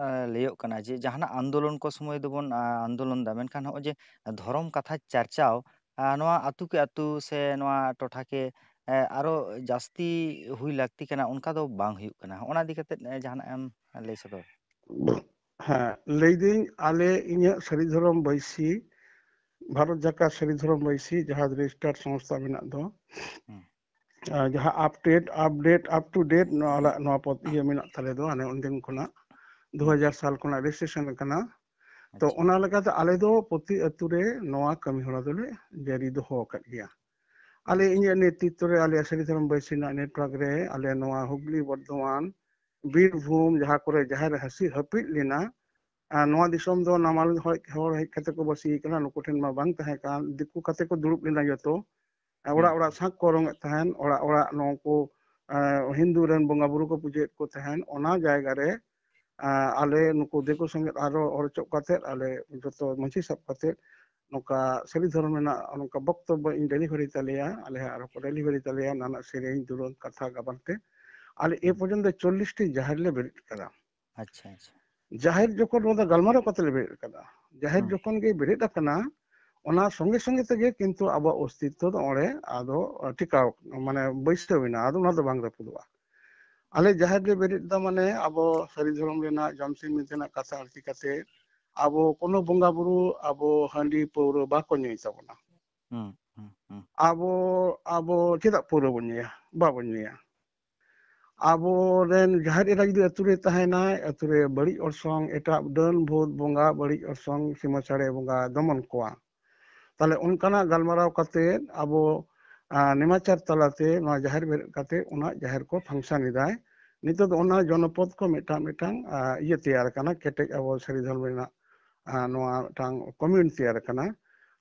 ᱮ, ᱞᱟᱹᱭᱚᱜ ᱠᱟᱱᱟ ᱡᱮ ᱡᱟᱦᱟᱱᱟᱜ ᱟᱱᱫᱳᱞᱚᱱ ᱠᱚ ᱥᱚᱢᱚᱭ ᱫᱚᱵᱚᱱ, ᱟ, ᱟᱱᱫᱳᱞᱚᱱ ᱫᱟ, ᱢᱮᱱᱠᱷᱟᱱ ᱱᱚᱜᱼᱚᱭ ᱡᱮ ᱫᱷᱚᱨᱚᱢ ᱠᱟᱛᱷᱟ ᱪᱟᱨᱪᱟᱣ, ᱟ, ᱱᱚᱣᱟ ᱟᱹᱛᱩ ᱠᱮ ᱟᱹᱛᱩ ᱥᱮ ᱱᱚᱣᱟ ᱴᱚᱴᱷᱟ ᱠᱮ, ᱮ, ᱟᱨᱚ ᱡᱟᱹᱥᱛᱤ ᱦᱩᱭ ᱞᱟᱹᱠᱛᱤ ᱠᱟᱱᱟ, ᱚᱱᱠᱟ ᱫᱚ ᱵᱟᱝ ᱦᱩᱭᱩᱜ ᱠᱟᱱᱟ᱾ ᱚᱱᱟ ᱤᱫᱤ ᱠᱟᱛᱮ, ᱮ, ᱡᱟᱦᱟᱱᱟᱜ ᱮᱢ ᱞᱟᱹᱭ ᱥᱚᱫᱚᱨ? ᱦᱮᱸ, ᱞᱟᱹᱭᱫᱟᱹᱧ, ᱟᱞᱮ ᱤᱧᱟᱹᱜ ᱥᱟᱹᱨᱤ ᱫᱷᱚᱨᱚᱢ ᱵᱟᱹᱭᱥᱤ, ᱵᱷᱟᱨᱚᱛ ᱡᱟᱠᱟᱛ ᱥᱟᱹᱨᱤ ᱫᱷᱚᱨᱚᱢ ᱵᱟᱹᱭᱥᱤ ᱡᱟᱦᱟᱸ ᱨᱮᱡᱤᱥᱴᱟᱨ ᱥᱚᱝᱥᱛᱷᱟ ᱢᱮᱱᱟᱜ ᱫᱚ, ᱦᱩᱸ᱾ ᱟᱨ ᱡᱟᱦᱟᱸ update, update, up to date ᱱᱚᱣᱟ ᱟᱞᱮ ᱱᱚᱣᱟ ᱯᱚᱫ ᱤᱭᱟᱹ ᱢᱮᱱᱟᱜ ᱛᱟᱞᱮ ᱫᱚ, ᱦᱟᱱᱮ ᱩᱱᱫᱤᱱ ᱠᱷᱚᱱᱟᱜ, ᱦᱩᱸ᱾ ᱫᱩ ᱦᱟᱡᱟᱨ ᱥᱟᱞ ᱠᱷᱚᱱᱟᱜ ᱨᱮᱡᱤᱥᱴᱨᱮᱥᱚᱱ ᱟᱠᱟᱱᱟ᱾ ᱛᱚ, ᱟᱪᱪᱷᱟ᱾ ᱚᱱᱟ ᱞᱮᱠᱟᱛᱮ ᱟᱞᱮ ᱫᱚ ᱯᱨᱚᱛᱤ ᱟᱹᱛᱩ ᱨᱮ ᱱᱚᱣᱟ ᱠᱟᱹᱢᱤ ᱦᱚᱨᱟ ᱫᱚᱞᱮ ᱡᱟᱹᱨᱤ ᱫᱚᱦᱚ ᱟᱠᱟᱫ ᱜᱮᱭᱟ᱾ ᱟᱞᱮ, ᱟᱪᱪᱷᱟ᱾ ᱤᱧᱟᱹᱜ ᱱᱮᱛᱨᱤᱛᱵ ᱨᱮ ᱟᱞᱮ ᱥᱟᱹᱨᱤ ᱫᱷᱚᱨᱚᱢ ᱵᱟᱹᱭᱥᱤ ᱨᱮᱱᱟᱜ ᱱᱮᱴᱣᱟᱨᱠ ᱨᱮ ᱟᱞᱮ ᱱᱚᱣᱟ ᱦᱩᱜᱽᱞᱤ, ᱵᱚᱨᱫᱷᱚᱢᱟᱱ, ᱵᱤᱨᱵᱷᱩᱢ, ᱡᱟᱦᱟᱸ ᱠᱚᱨᱮ ᱡᱟᱦᱮᱨ ᱦᱟᱹᱥᱤ ᱦᱟᱹᱯᱤᱫ ᱞᱮᱱᱟ, ᱟᱨ ᱱᱚᱣᱟ ᱫᱤᱥᱚᱢ ᱫᱚ ᱱᱟᱢᱟᱞ ᱦᱚᱲ, ᱦᱚᱲ ᱦᱮᱡ ᱠᱟᱛᱮ ᱠᱚ ᱵᱟᱹᱥᱤ ᱠᱟᱱᱟ, ᱱᱩᱠᱩ ᱴᱷᱮᱱ ᱢᱟ ᱵᱟᱝ ᱛᱟᱦᱮᱸ ᱠᱟᱱ, ᱫᱤᱠᱩ ᱠᱟᱛᱮ ᱠᱚ ᱫᱩᱲᱩᱵ ᱞᱮᱱᱟ ᱡᱚᱛᱚ᱾ ᱟᱨ ᱚᱲᱟᱜ ᱦᱩᱸ, ᱚᱲᱟᱜ ᱦᱩᱸ᱾ ᱥᱟᱸᱠ ᱠᱚ ᱚᱨᱚᱝ ᱮᱫ ᱛᱟᱦᱮᱸᱱ, ᱚᱲᱟᱜ ᱚᱲᱟᱜ ᱱᱩᱠᱩ, ᱮ, ᱦᱤᱱᱫᱩ ᱨᱮᱱ ᱵᱚᱸᱜᱟ ᱵᱩᱨᱩ ᱠᱚ ᱯᱩᱡᱟᱹᱭᱮᱫ ᱠᱚ ᱛᱟᱦᱮᱸᱱ, ᱚᱱᱟ ᱡᱟᱭᱜᱟ ᱨᱮ, ᱮ, ᱟᱞᱮ ᱱᱩᱠᱩ ᱫᱤᱠᱩ ᱥᱚᱸᱜᱮ ᱟᱨᱚ ᱦᱚᱲ ᱪᱚᱜ ᱠᱟᱛᱮ, ᱟᱞᱮ ᱡᱚᱛᱚ ᱢᱟᱹᱡᱷᱤ ᱥᱟᱵ ᱠᱟᱛᱮ ᱱᱚᱝᱠᱟ ᱥᱟᱹᱨᱤ ᱫᱷᱚᱨᱚᱢ ᱨᱮᱱᱟᱜ ᱱᱚᱝᱠᱟ ᱵᱚᱠᱛᱚᱵᱵᱚ ᱤᱧ ᱰᱮᱞᱤᱵᱷᱟᱨᱤ ᱛᱟᱞᱮᱭᱟ, ᱟᱞᱮ ᱟᱨᱚ ᱠᱚ ᱰᱮᱞᱤᱵᱷᱟᱨᱤ ᱛᱟᱞᱮᱭᱟ ᱱᱟᱱᱟ ᱥᱮᱨᱮᱧ, ᱫᱩᱨᱟᱹᱝ, ᱠᱟᱛᱷᱟ, ᱜᱟᱵᱟᱱ ᱛᱮ᱾ ᱟᱞᱮ ᱮ ᱦᱩᱸ᱾ ᱯᱚᱨᱡᱚᱱᱛᱚ ᱪᱚᱞᱞᱤᱥ ᱴᱤ ᱡᱟᱦᱮᱨ ᱞᱮ ᱵᱮᱨᱮᱫ ᱠᱟᱫᱟ᱾ ᱟᱪᱪᱷᱟ, ᱟᱪᱪᱷᱟ᱾ ᱡᱟᱦᱮᱨ ᱡᱚᱠᱷᱚᱱ ᱱᱚᱣᱟ ᱫᱚ ᱜᱟᱞᱢᱟᱨᱟᱣ ᱠᱟᱛᱮ ᱞᱮ ᱵᱮᱨᱮᱫ ᱠᱟᱫᱟ, ᱡᱟᱦᱮᱨ ᱦᱩᱸ᱾ ᱡᱚᱠᱷᱚᱱ ᱜᱮ ᱵᱮᱨᱮᱫ ᱟᱠᱟᱱᱟ, ᱚᱱᱟ ᱥᱚᱸᱜᱮ ᱥᱚᱸᱜᱮ ᱛᱮᱜᱮ ᱠᱤᱱᱛᱩ ᱟᱵᱚᱣᱟᱜ ᱚᱥᱛᱤᱛᱛᱚ ᱫᱚ ᱚᱸᱰᱮ ᱟᱫᱚ ᱴᱤᱠᱟᱣ, ᱢᱟᱱᱮ ᱵᱟᱹᱭᱥᱟᱹᱣ ᱮᱱᱟ, ᱟᱫᱚ ᱚᱱᱟ ᱫᱚ ᱵᱟᱝ ᱨᱟᱹᱯᱩᱫᱚᱜᱼᱟ᱾ ᱟᱞᱮ ᱡᱟᱦᱮᱨ ᱞᱮ ᱵᱮᱨᱮᱫ ᱮᱫᱟ, ᱢᱟᱱᱮ ᱟᱵᱚ ᱥᱟᱹᱨᱤ ᱫᱷᱚᱨᱚᱢ ᱨᱮᱱᱟᱜ ᱡᱚᱢ ᱥᱤᱢ ᱢᱤᱫ ᱨᱮᱱᱟᱜ ᱠᱟᱛᱷᱟ ᱟᱨᱛᱤ ᱠᱟᱛᱮ ᱟᱵᱚ ᱠᱳᱱᱳ ᱵᱚᱸᱜᱟ ᱵᱩᱨᱩ ᱟᱵᱚ ᱦᱟᱺᱰᱤ ᱯᱟᱹᱣᱨᱟᱹ ᱵᱟᱠᱚ ᱧᱩᱭ ᱛᱟᱵᱚᱱᱟ᱾ ᱦᱩᱸ, ᱦᱩᱸ, ᱦᱩᱸ᱾ ᱟᱵᱚ, ᱟᱵᱚ ᱪᱮᱫᱟᱜ ᱯᱟᱹᱣᱨᱟᱹ ᱵᱚᱱ ᱧᱩᱭᱟ? ᱵᱟᱵᱚᱱ ᱧᱩᱭᱟ᱾ ᱟᱵᱚᱨᱮᱱ ᱡᱟᱦᱮᱨ ᱮᱨᱟ ᱡᱩᱫᱤ ᱟᱹᱛᱩ ᱨᱮ ᱛᱟᱦᱮᱱᱟᱭ, ᱟᱹᱛᱩ ᱨᱮ ᱵᱟᱹᱲᱤᱡ ᱚᱨᱥᱚᱝ, ᱮᱴᱟᱜ ᱰᱟᱹᱱ ᱵᱷᱩᱛ ᱵᱚᱸᱜᱟ ᱵᱟᱹᱲᱤᱡ ᱚᱨᱥᱚᱝ, ᱥᱤᱢᱟᱹ ᱥᱟᱲᱮ ᱵᱚᱸᱜᱟ ᱫᱚᱢᱚᱱ ᱠᱚᱣᱟ᱾ ᱛᱟᱦᱞᱮ ᱚᱱᱠᱟᱱᱟᱜ ᱜᱟᱞᱢᱟᱨᱟᱣ ᱠᱟᱛᱮ ᱟᱵᱚ, ᱟ, ᱱᱮᱢᱟᱪᱟᱨ ᱛᱟᱞᱟᱛᱮ ᱱᱚᱣᱟ ᱡᱟᱦᱮᱨ ᱵᱮᱨᱮᱫ ᱠᱟᱛᱮ ᱚᱱᱟ ᱡᱟᱦᱮᱨ ᱠᱚ function ᱮᱫᱟᱭ᱾ ᱱᱤᱛᱚᱜ ᱫᱚ ᱚᱱᱟ ᱡᱚᱱᱚᱯᱚᱫ ᱠᱚ ᱢᱤᱫᱴᱟᱝ, ᱢᱤᱫᱴᱟᱝ, ᱟ, ᱤᱭᱟᱹ ᱛᱮᱭᱟᱨ ᱟᱠᱟᱱᱟ, ᱠᱮᱴᱮᱡ ᱟᱵᱚ ᱥᱟᱹᱨᱤ ᱫᱷᱚᱨᱢ ᱨᱮᱱᱟᱜ, ᱟ, ᱱᱚᱣᱟ ᱢᱤᱫᱴᱟᱝ community ᱛᱮᱭᱟᱨ ᱟᱠᱟᱱᱟ᱾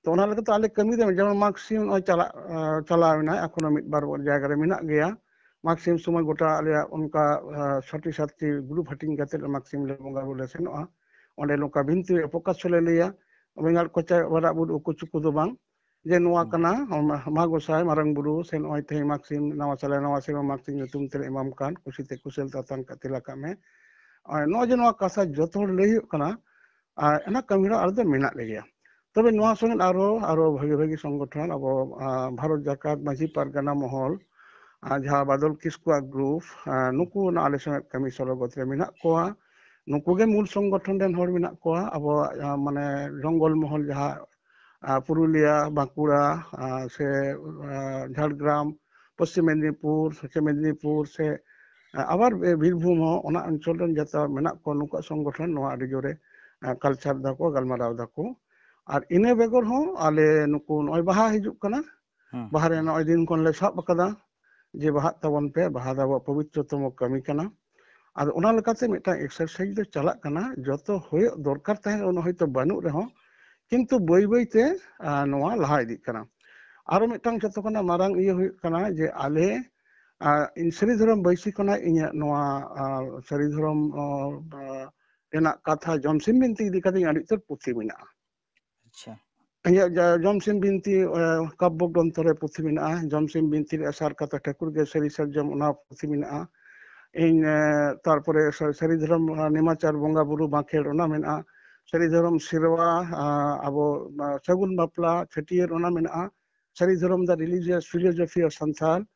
ᱛᱚ ᱚᱱᱟ ᱞᱮᱠᱟᱛᱮ ᱟᱞᱮ ᱠᱟᱹᱢᱤ ᱨᱮ ᱡᱮᱢᱚᱱ ᱢᱟᱜᱽ ᱥᱤᱢ ᱱᱚᱜᱼᱚᱭ ᱪᱟᱞᱟᱜ, ᱟ, ᱪᱟᱞᱟᱣ ᱮᱱᱟ, ᱮᱠᱷᱚᱱᱳ ᱢᱤᱫ ᱵᱟᱨ ᱡᱟᱭᱜᱟ ᱨᱮ ᱢᱮᱱᱟᱜ ᱜᱮᱭᱟ᱾ ᱢᱟᱜᱽ ᱥᱤᱢ ᱥᱚᱢᱚᱭ ᱜᱚᱴᱟ ᱟᱞᱮᱭᱟᱜ ᱚᱱᱠᱟ, ᱟ, ᱪᱷᱚᱴᱤ ᱥᱟᱛᱴᱤ group ᱦᱟᱹᱴᱤᱧ ᱠᱟᱛᱮ ᱢᱟᱜᱽ ᱥᱤᱢ ᱞᱮ ᱵᱚᱸᱜᱟ ᱵᱩᱨᱩ ᱞᱮ ᱥᱮᱱᱚᱜᱼᱟ᱾ ᱚᱸᱰᱮ ᱱᱚᱝᱠᱟ ᱵᱤᱱᱛᱤ ᱯᱨᱚᱠᱟᱥ ᱞᱮ ᱞᱟᱹᱭᱟ, ᱵᱮᱸᱜᱟᱲ ᱠᱚᱪᱟ ᱵᱟᱨᱟᱜ ᱵᱩᱨᱩ ᱩᱠᱩ ᱪᱩᱠᱩ ᱫᱚ ᱵᱟᱝ, ᱡᱮ ᱱᱚᱣᱟ ᱠᱟᱱᱟ ᱢᱟ ᱜᱚᱸᱥᱟᱭ ᱢᱟᱨᱟᱝ ᱵᱩᱨᱩ, ᱥᱮ ᱱᱚᱜᱼᱚᱭ ᱛᱮᱦᱮᱧ ᱢᱟᱜᱽ ᱥᱤᱢ, ᱱᱟᱣᱟ ᱥᱟᱞᱮ ᱱᱟᱣᱟ ᱥᱮᱨᱢᱟ ᱢᱟᱜᱽ ᱥᱤᱢ ᱧᱩᱛᱩᱢ ᱛᱮᱞᱮ ᱮᱢᱟᱢ ᱠᱟᱱ, ᱠᱩᱥᱤ ᱛᱮ ᱠᱩᱥᱟᱹᱞ ᱛᱟᱛᱟᱝ ᱠᱟᱛᱮ ᱞᱟᱠᱟᱜ ᱢᱮ᱾ ᱱᱚᱜᱼᱚᱭ ᱱᱚᱣᱟ ᱡᱮ ᱱᱚᱣᱟ ᱠᱟᱛᱷᱟ ᱡᱚᱛᱚ ᱦᱚᱲ ᱞᱟᱹᱭ ᱦᱩᱭᱩᱜ ᱠᱟᱱᱟ, ᱟᱨ ᱚᱱᱟ ᱠᱟᱹᱢᱤ ᱦᱚᱨᱟ ᱟᱨ ᱫᱚ ᱢᱮᱱᱟᱜ ᱞᱮᱜᱮᱭᱟ᱾ ᱛᱚᱵᱮ ᱱᱚᱣᱟ ᱥᱚᱸᱜᱮ ᱟᱨᱦᱚᱸ, ᱟᱨᱦᱚᱸ ᱵᱷᱟᱹᱜᱤ ᱵᱷᱟᱹᱜᱤ ᱥᱚᱝᱜᱚᱴᱷᱚᱱ ᱟᱵᱚ, ᱟᱸ, ᱵᱷᱟᱨᱚᱛ ᱡᱟᱠᱟᱛ ᱢᱟᱹᱡᱷᱤ ᱯᱟᱨᱜᱟᱱᱟ ᱢᱚᱦᱚᱞ, ᱟᱸ, ᱡᱟᱦᱟᱸ ᱵᱟᱫᱚᱞ ᱠᱤᱥᱠᱩᱣᱟᱜ ᱜᱨᱩᱯ, ᱟᱸ, ᱱᱩᱠᱩ ᱚᱱᱟ ᱟᱞᱮ ᱥᱚᱸᱜᱮ ᱠᱟᱹᱢᱤ ᱥᱚᱞᱚᱜᱚᱛ ᱨᱮ ᱢᱮᱱᱟᱜ ᱠᱚᱣᱟ᱾ ᱱᱩᱠᱩ ᱜᱮ ᱢᱩᱞ ᱥᱚᱝᱜᱚᱴᱷᱚᱱ ᱨᱮᱱ ᱦᱚᱲ ᱢᱮᱱᱟᱜ ᱠᱚᱣᱟ᱾ ᱟᱵᱚᱣᱟᱜ, ᱟᱸ, ᱢᱟᱱᱮ ᱡᱚᱝᱜᱚᱞ ᱢᱚᱦᱚᱞ ᱡᱟᱦᱟᱸ, ᱟᱸ, ᱯᱩᱨᱩᱞᱤᱭᱟ, ᱵᱟᱸᱠᱩᱲᱟ, ᱟᱸ, ᱥᱮ, ᱟᱸ, ᱡᱷᱟᱲᱜᱨᱟᱢ, ᱯᱚᱥᱪᱤᱢ ᱢᱮᱫᱽᱱᱤᱯᱩᱨ, ᱥᱮ ᱢᱮᱫᱽᱱᱤᱯᱩᱨ, ᱥᱮ, ᱟᱸ, ᱟᱵᱟᱨ ᱵᱤᱨᱵᱷᱩᱢ ᱦᱚᱸ ᱚᱱᱟ ᱚᱧᱪᱚᱞ ᱨᱮᱱ ᱡᱟᱛᱮ ᱢᱮᱱᱟᱜ ᱠᱚᱣᱟ, ᱱᱩᱠᱩᱣᱟᱜ ᱥᱚᱝᱜᱚᱴᱷᱚᱱ ᱱᱚᱣᱟ ᱟᱹᱰᱤ ᱡᱳᱨᱮ, ᱟᱸ, ᱠᱟᱞᱪᱟᱨ ᱫᱟᱠᱚ, ᱜᱟᱞᱢᱟᱨᱟᱣ ᱫᱟᱠᱚ᱾ ᱟᱨ ᱤᱱᱟᱹ ᱵᱮᱜᱚᱨ ᱦᱚᱸ ᱟᱞᱮ ᱱᱩᱠᱩ ᱱᱚᱜᱼᱚᱭ ᱵᱟᱦᱟ ᱦᱤᱡᱩᱜ ᱠᱟᱱᱟ, ᱦᱩᱸ, ᱵᱟᱦᱟ ᱨᱮ ᱦᱩᱸ᱾ ᱱᱚᱜᱼᱚᱭ ᱫᱤᱱ ᱠᱷᱚᱱ ᱞᱮ ᱥᱟᱵ ᱟᱠᱟᱫᱟ ᱡᱮ ᱵᱟᱦᱟᱜ ᱛᱟᱵᱚᱱ ᱯᱮ, ᱵᱟᱦᱟ ᱫᱚ ᱟᱵᱚᱣᱟᱜ ᱯᱚᱵᱤᱛᱨᱚᱛᱚᱢᱚ ᱠᱟᱹᱢᱤ ᱠᱟᱱᱟ᱾ ᱟᱫᱚ ᱚᱱᱟ ᱞᱮᱠᱟᱛᱮ ᱢᱤᱫᱴᱟᱝ ᱮᱠᱥᱟᱨᱥᱟᱭᱤᱡᱽ ᱫᱚ ᱪᱟᱞᱟᱜ ᱠᱟᱱᱟ, ᱡᱚᱛᱚ ᱦᱩᱭᱩᱜ ᱫᱚᱨᱠᱟᱨ ᱛᱟᱦᱮᱸ ᱩᱱᱟᱹᱜ ᱦᱚᱭᱛᱳ ᱵᱟᱹᱱᱩᱜ ᱨᱮᱦᱚᱸ, ᱠᱤᱱᱛᱩ ᱵᱟᱹᱭ ᱵᱟᱹᱭ ᱛᱮ, ᱟᱸ, ᱱᱚᱣᱟ ᱞᱟᱦᱟ ᱤᱫᱤᱜ ᱠᱟᱱᱟ᱾ ᱟᱨᱚ ᱢᱤᱫᱴᱟᱝ ᱡᱚᱛᱚ ᱠᱷᱚᱱᱟᱜ ᱢᱟᱨᱟᱝ ᱤᱭᱟᱹ ᱦᱩᱭᱩᱜ ᱠᱟᱱᱟ ᱡᱮ ᱟᱞᱮ, ᱟᱸ, ᱤᱧ ᱥᱟᱹᱨᱤ ᱫᱷᱚᱨᱚᱢ ᱵᱟᱹᱭᱥᱤ ᱠᱷᱚᱱᱟᱜ ᱤᱧᱟᱹᱜ ᱱᱚᱣᱟ, ᱟᱸ, ᱥᱟᱹᱨᱤ ᱫᱷᱚᱨᱚᱢ, ᱟᱸ, ᱨᱮᱱᱟᱜ ᱠᱟᱛᱷᱟ ᱡᱚᱢᱥᱤᱢ ᱵᱤᱱᱛᱤ ᱤᱫᱤ ᱠᱟᱛᱮ ᱤᱧ ᱟᱹᱰᱤ ᱩᱛᱟᱹᱨ ᱯᱩᱛᱷᱤ ᱢᱮᱱᱟᱜᱼᱟ᱾ ᱟᱪᱪᱷᱟ᱾ ᱤᱧᱟᱹᱜ ᱡᱟ-, ᱡᱚᱢᱥᱤᱢ ᱵᱤᱱᱛᱤ, ᱮ, ᱠᱟᱵᱵᱚ ᱜᱨᱚᱱᱛᱷᱚ ᱨᱮ ᱯᱩᱛᱷᱤ ᱢᱮᱱᱟᱜᱼᱟ, ᱡᱚᱢᱥᱤᱢ ᱵᱤᱱᱛᱤ ᱨᱮ ᱥᱟᱨ ᱠᱟᱛᱷᱟ ᱴᱷᱟᱹᱠᱩᱨ ᱜᱮ ᱥᱟᱹᱨᱤ ᱥᱟᱨᱡᱚᱢ, ᱚᱱᱟ ᱯᱩᱛᱷᱤ ᱢᱮᱱᱟᱜᱼᱟ᱾ ᱤᱧ, ᱮ, ᱛᱟᱨᱯᱚᱨᱮ ᱥᱟ-, ᱥᱟᱹᱨᱤ ᱫᱷᱚᱨᱚᱢ, ᱟ, ᱱᱮᱢᱟᱪᱟᱨ ᱵᱚᱸᱜᱟ ᱵᱩᱨᱩ ᱵᱟᱸᱠᱷᱮᱲ, ᱚᱱᱟ ᱢᱮᱱᱟᱜᱼᱟ᱾ ᱥᱟᱹᱨᱤ ᱫᱷᱚᱨᱚᱢ ᱥᱮᱨᱣᱟ, ᱟ, ᱟᱵᱚ, ᱟ, ᱥᱟᱹᱜᱩᱱ ᱵᱟᱯᱞᱟ, ᱪᱷᱟᱹᱴᱭᱟᱹᱨ, ᱚᱱᱟ ᱢᱮᱱᱟᱜᱼᱟ᱾ ᱥᱟᱹᱨᱤ ᱫᱷᱚᱨᱚᱢ The Religious Philosophy of Santhal,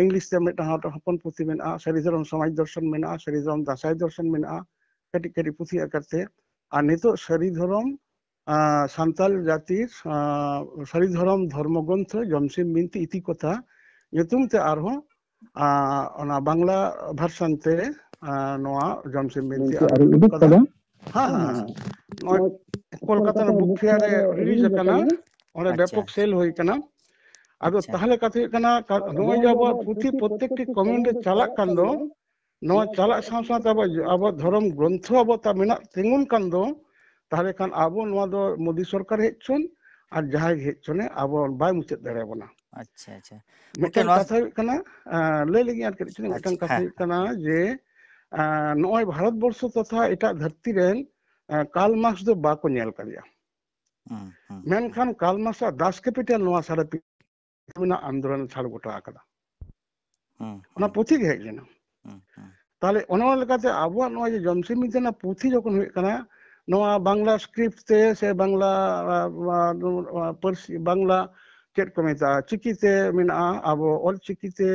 English ᱛᱮ ᱢᱤᱫᱴᱟᱝ ᱦᱚᱯᱚᱱ ᱯᱩᱛᱷᱤ ᱢᱮᱱᱟᱜᱼᱟ, ᱥᱟᱹᱨᱤ ᱫᱷᱚᱨᱚᱢ ᱥᱚᱢᱟᱡᱽ ᱫᱚᱨᱥᱚᱱ ᱢᱮᱱᱟᱜᱼᱟ, ᱥᱟᱹᱨᱤ ᱫᱷᱚᱨᱚᱢ ᱫᱟᱸᱥᱟᱭ ᱫᱚᱨᱥᱚᱱ ᱢᱮᱱᱟᱜᱼᱟ, ᱠᱟᱹᱴᱤᱡ ᱠᱟᱹᱴᱤᱡ ᱯᱩᱛᱷᱤ ᱟᱠᱟᱨ ᱛᱮ᱾ ᱟᱨ ᱱᱤᱛᱚᱜ ᱥᱟᱹᱨᱤ ᱫᱷᱚᱨᱚᱢ, ᱟᱸ, ᱥᱟᱱᱛᱟᱞ ᱡᱟᱹᱛᱤ, ᱟᱸ, ᱥᱟᱹᱨᱤ ᱫᱷᱚᱨᱚᱢ ᱫᱷᱚᱨᱢᱚ ᱜᱨᱚᱱᱛᱷᱚ ᱡᱚᱢᱥᱤᱢ ᱵᱤᱱᱛᱤ ᱤᱛᱤ ᱠᱚᱛᱷᱟ ᱧᱩᱛᱩᱢ ᱛᱮ ᱟᱨᱦᱚᱸ, ᱟᱸ, ᱚᱱᱟ ᱵᱟᱝᱞᱟ version ᱛᱮ, ᱟᱸ, ᱱᱚᱣᱟ ᱡᱚᱢᱥᱤᱢ ᱵᱤᱱᱛᱤ ᱵᱤᱱᱛᱤ ᱟᱨ ᱟᱨᱤᱧ ᱩᱰᱩᱠ ᱩᱰᱩᱠ ᱠᱟᱫᱟ᱾ ᱠᱟᱫᱟ᱾ ᱦᱮᱸ, ᱦᱮᱸ, ᱦᱮᱸ᱾ ᱱᱚᱜᱼᱚᱭ ᱱᱚᱜᱼᱚᱭ ᱠᱳᱞᱠᱟᱛᱟ ᱨᱮ ᱵᱩᱠ ᱯᱷᱮᱭᱟᱨ ᱨᱮ ᱨᱤᱞᱤᱡᱽ ᱟᱠᱟᱱᱟ᱾ ᱚᱸᱰᱮ ᱟᱪᱪᱷᱟ᱾ ᱵᱮᱯᱚᱠ ᱥᱮᱞ ᱦᱩᱭ ᱠᱟᱱᱟ᱾ ᱟᱫᱚ ᱟᱪᱪᱷᱟ᱾ ᱛᱟᱦᱞᱮ ᱠᱟᱛᱷᱟ ᱦᱩᱭᱩᱜ ᱠᱟᱱᱟ, ᱠᱟ-, ᱱᱚᱜᱼᱚᱭ ᱡᱮ ᱟᱵᱚᱣᱟᱜ ᱯᱩᱛᱷᱤ ᱯᱨᱚᱛᱮᱠᱴᱤ ᱠᱚᱢᱤᱭᱩᱱᱤᱴᱤ ᱨᱮ ᱪᱟᱞᱟᱜ ᱠᱟᱱ ᱫᱚ, ᱱᱚᱣᱟ ᱪᱟᱞᱟᱜ ᱥᱟᱶ ᱥᱟᱶᱛᱮ ᱟᱵᱚ, ᱟᱵᱚ ᱫᱷᱚᱨᱚᱢ ᱜᱨᱚᱱᱛᱷᱚ ᱟᱵᱚ ᱛᱟ ᱢᱮᱱᱟᱜ ᱛᱤᱸᱜᱩᱱ ᱠᱟᱱ ᱫᱚ, ᱛᱟᱦᱞᱮ ᱠᱷᱟᱱ ᱟᱵᱚ ᱱᱚᱣᱟ ᱫᱚ ᱢᱳᱫᱤ ᱥᱚᱨᱠᱟᱨ ᱦᱮᱡ ᱪᱚᱱ ᱟᱨ ᱡᱟᱦᱟᱸᱭ ᱜᱮ ᱦᱮᱡ ᱪᱚᱱᱮ, ᱟᱵᱚ ᱵᱟᱭ ᱢᱩᱪᱟᱹᱫ ᱫᱟᱲᱮᱭᱟᱵᱚᱱᱟ᱾ ᱟᱪᱪᱷᱟ, ᱟᱪᱪᱷᱟ᱾ ᱜᱚᱢᱠᱮ, ᱢᱤᱫᱴᱟᱝ ᱱᱚᱣᱟ ᱠᱟᱛᱷᱟ ᱦᱩᱭᱩᱜ ᱠᱟᱱᱟ, ᱟᱸ, ᱞᱟᱹᱭ ᱞᱮᱜᱤᱧ ᱟᱨ ᱠᱟᱹᱴᱤᱡ ᱪᱩᱞᱩᱝ, ᱢᱤᱫᱴᱟᱝ ᱟᱪᱪᱷᱟ, ᱠᱟᱛᱷᱟ ᱦᱮᱸ, ᱦᱩᱭᱩᱜ ᱦᱮᱸ᱾ ᱠᱟᱱᱟ ᱡᱮ, ᱟᱸ, ᱱᱚᱜᱼᱚᱭ ᱵᱷᱟᱨᱚᱛ ᱵᱚᱨᱥᱚ ᱛᱚᱛᱷᱟ ᱮᱴᱟᱜ ᱫᱷᱟᱹᱨᱛᱤ ᱨᱮᱱ, ᱟᱸ, ᱠᱟᱨᱞ ᱢᱟᱨᱠᱥ ᱫᱚ ᱵᱟᱠᱚ ᱧᱮᱞ ᱠᱟᱫᱮᱭᱟ᱾ ᱦᱩᱸ, ᱦᱩᱸ, ᱢᱮᱱᱠᱷᱟᱱ ᱠᱟᱨᱞ ᱢᱟᱨᱠᱥ ᱟᱜ Das Kapital ᱱᱚᱣᱟ ᱥᱟᱨᱟ ᱯᱨᱤᱛᱷᱤᱵᱤ ᱨᱮᱱᱟᱜ ᱟᱱᱫᱳᱞᱚᱱ ᱮ ᱪᱷᱟᱲ ᱜᱚᱴᱟ ᱟᱠᱟᱫᱟ᱾ ᱦᱩᱸ, ᱚᱱᱟ ᱦᱩᱸ, ᱯᱩᱛᱷᱤ ᱜᱮ ᱦᱮᱡ ᱞᱮᱱᱟ᱾ ᱦᱩᱸ, ᱦᱩᱸ, ᱛᱟᱦᱞᱮ ᱚᱱᱟ ᱞᱮᱠᱟᱛᱮ ᱟᱵᱚᱣᱟᱜ ᱱᱚᱣᱟ ᱡᱮ ᱡᱚᱢᱥᱤᱢ ᱵᱤᱫᱽᱫᱟᱹᱱᱟᱜ ᱯᱩᱛᱷᱤ ᱡᱚᱠᱷᱚᱱ ᱦᱩᱭᱩᱜ ᱠᱟᱱᱟ, ᱱᱚᱣᱟ ᱵᱟᱝᱞᱟ script ᱛᱮ ᱥᱮ ᱵᱟᱝᱞᱟ, ᱟ, ᱟ, ᱯᱟᱹᱨᱥᱤ, ᱵᱟᱝᱞᱟ ᱪᱮᱫ ᱠᱚ ᱢᱮᱛᱟᱜᱼᱟ, ᱪᱤᱠᱤ ᱛᱮ ᱢᱮᱱᱟᱜᱼᱟ, ᱟᱵᱚ ᱚᱞ ᱪᱤᱠᱤ ᱛᱮ,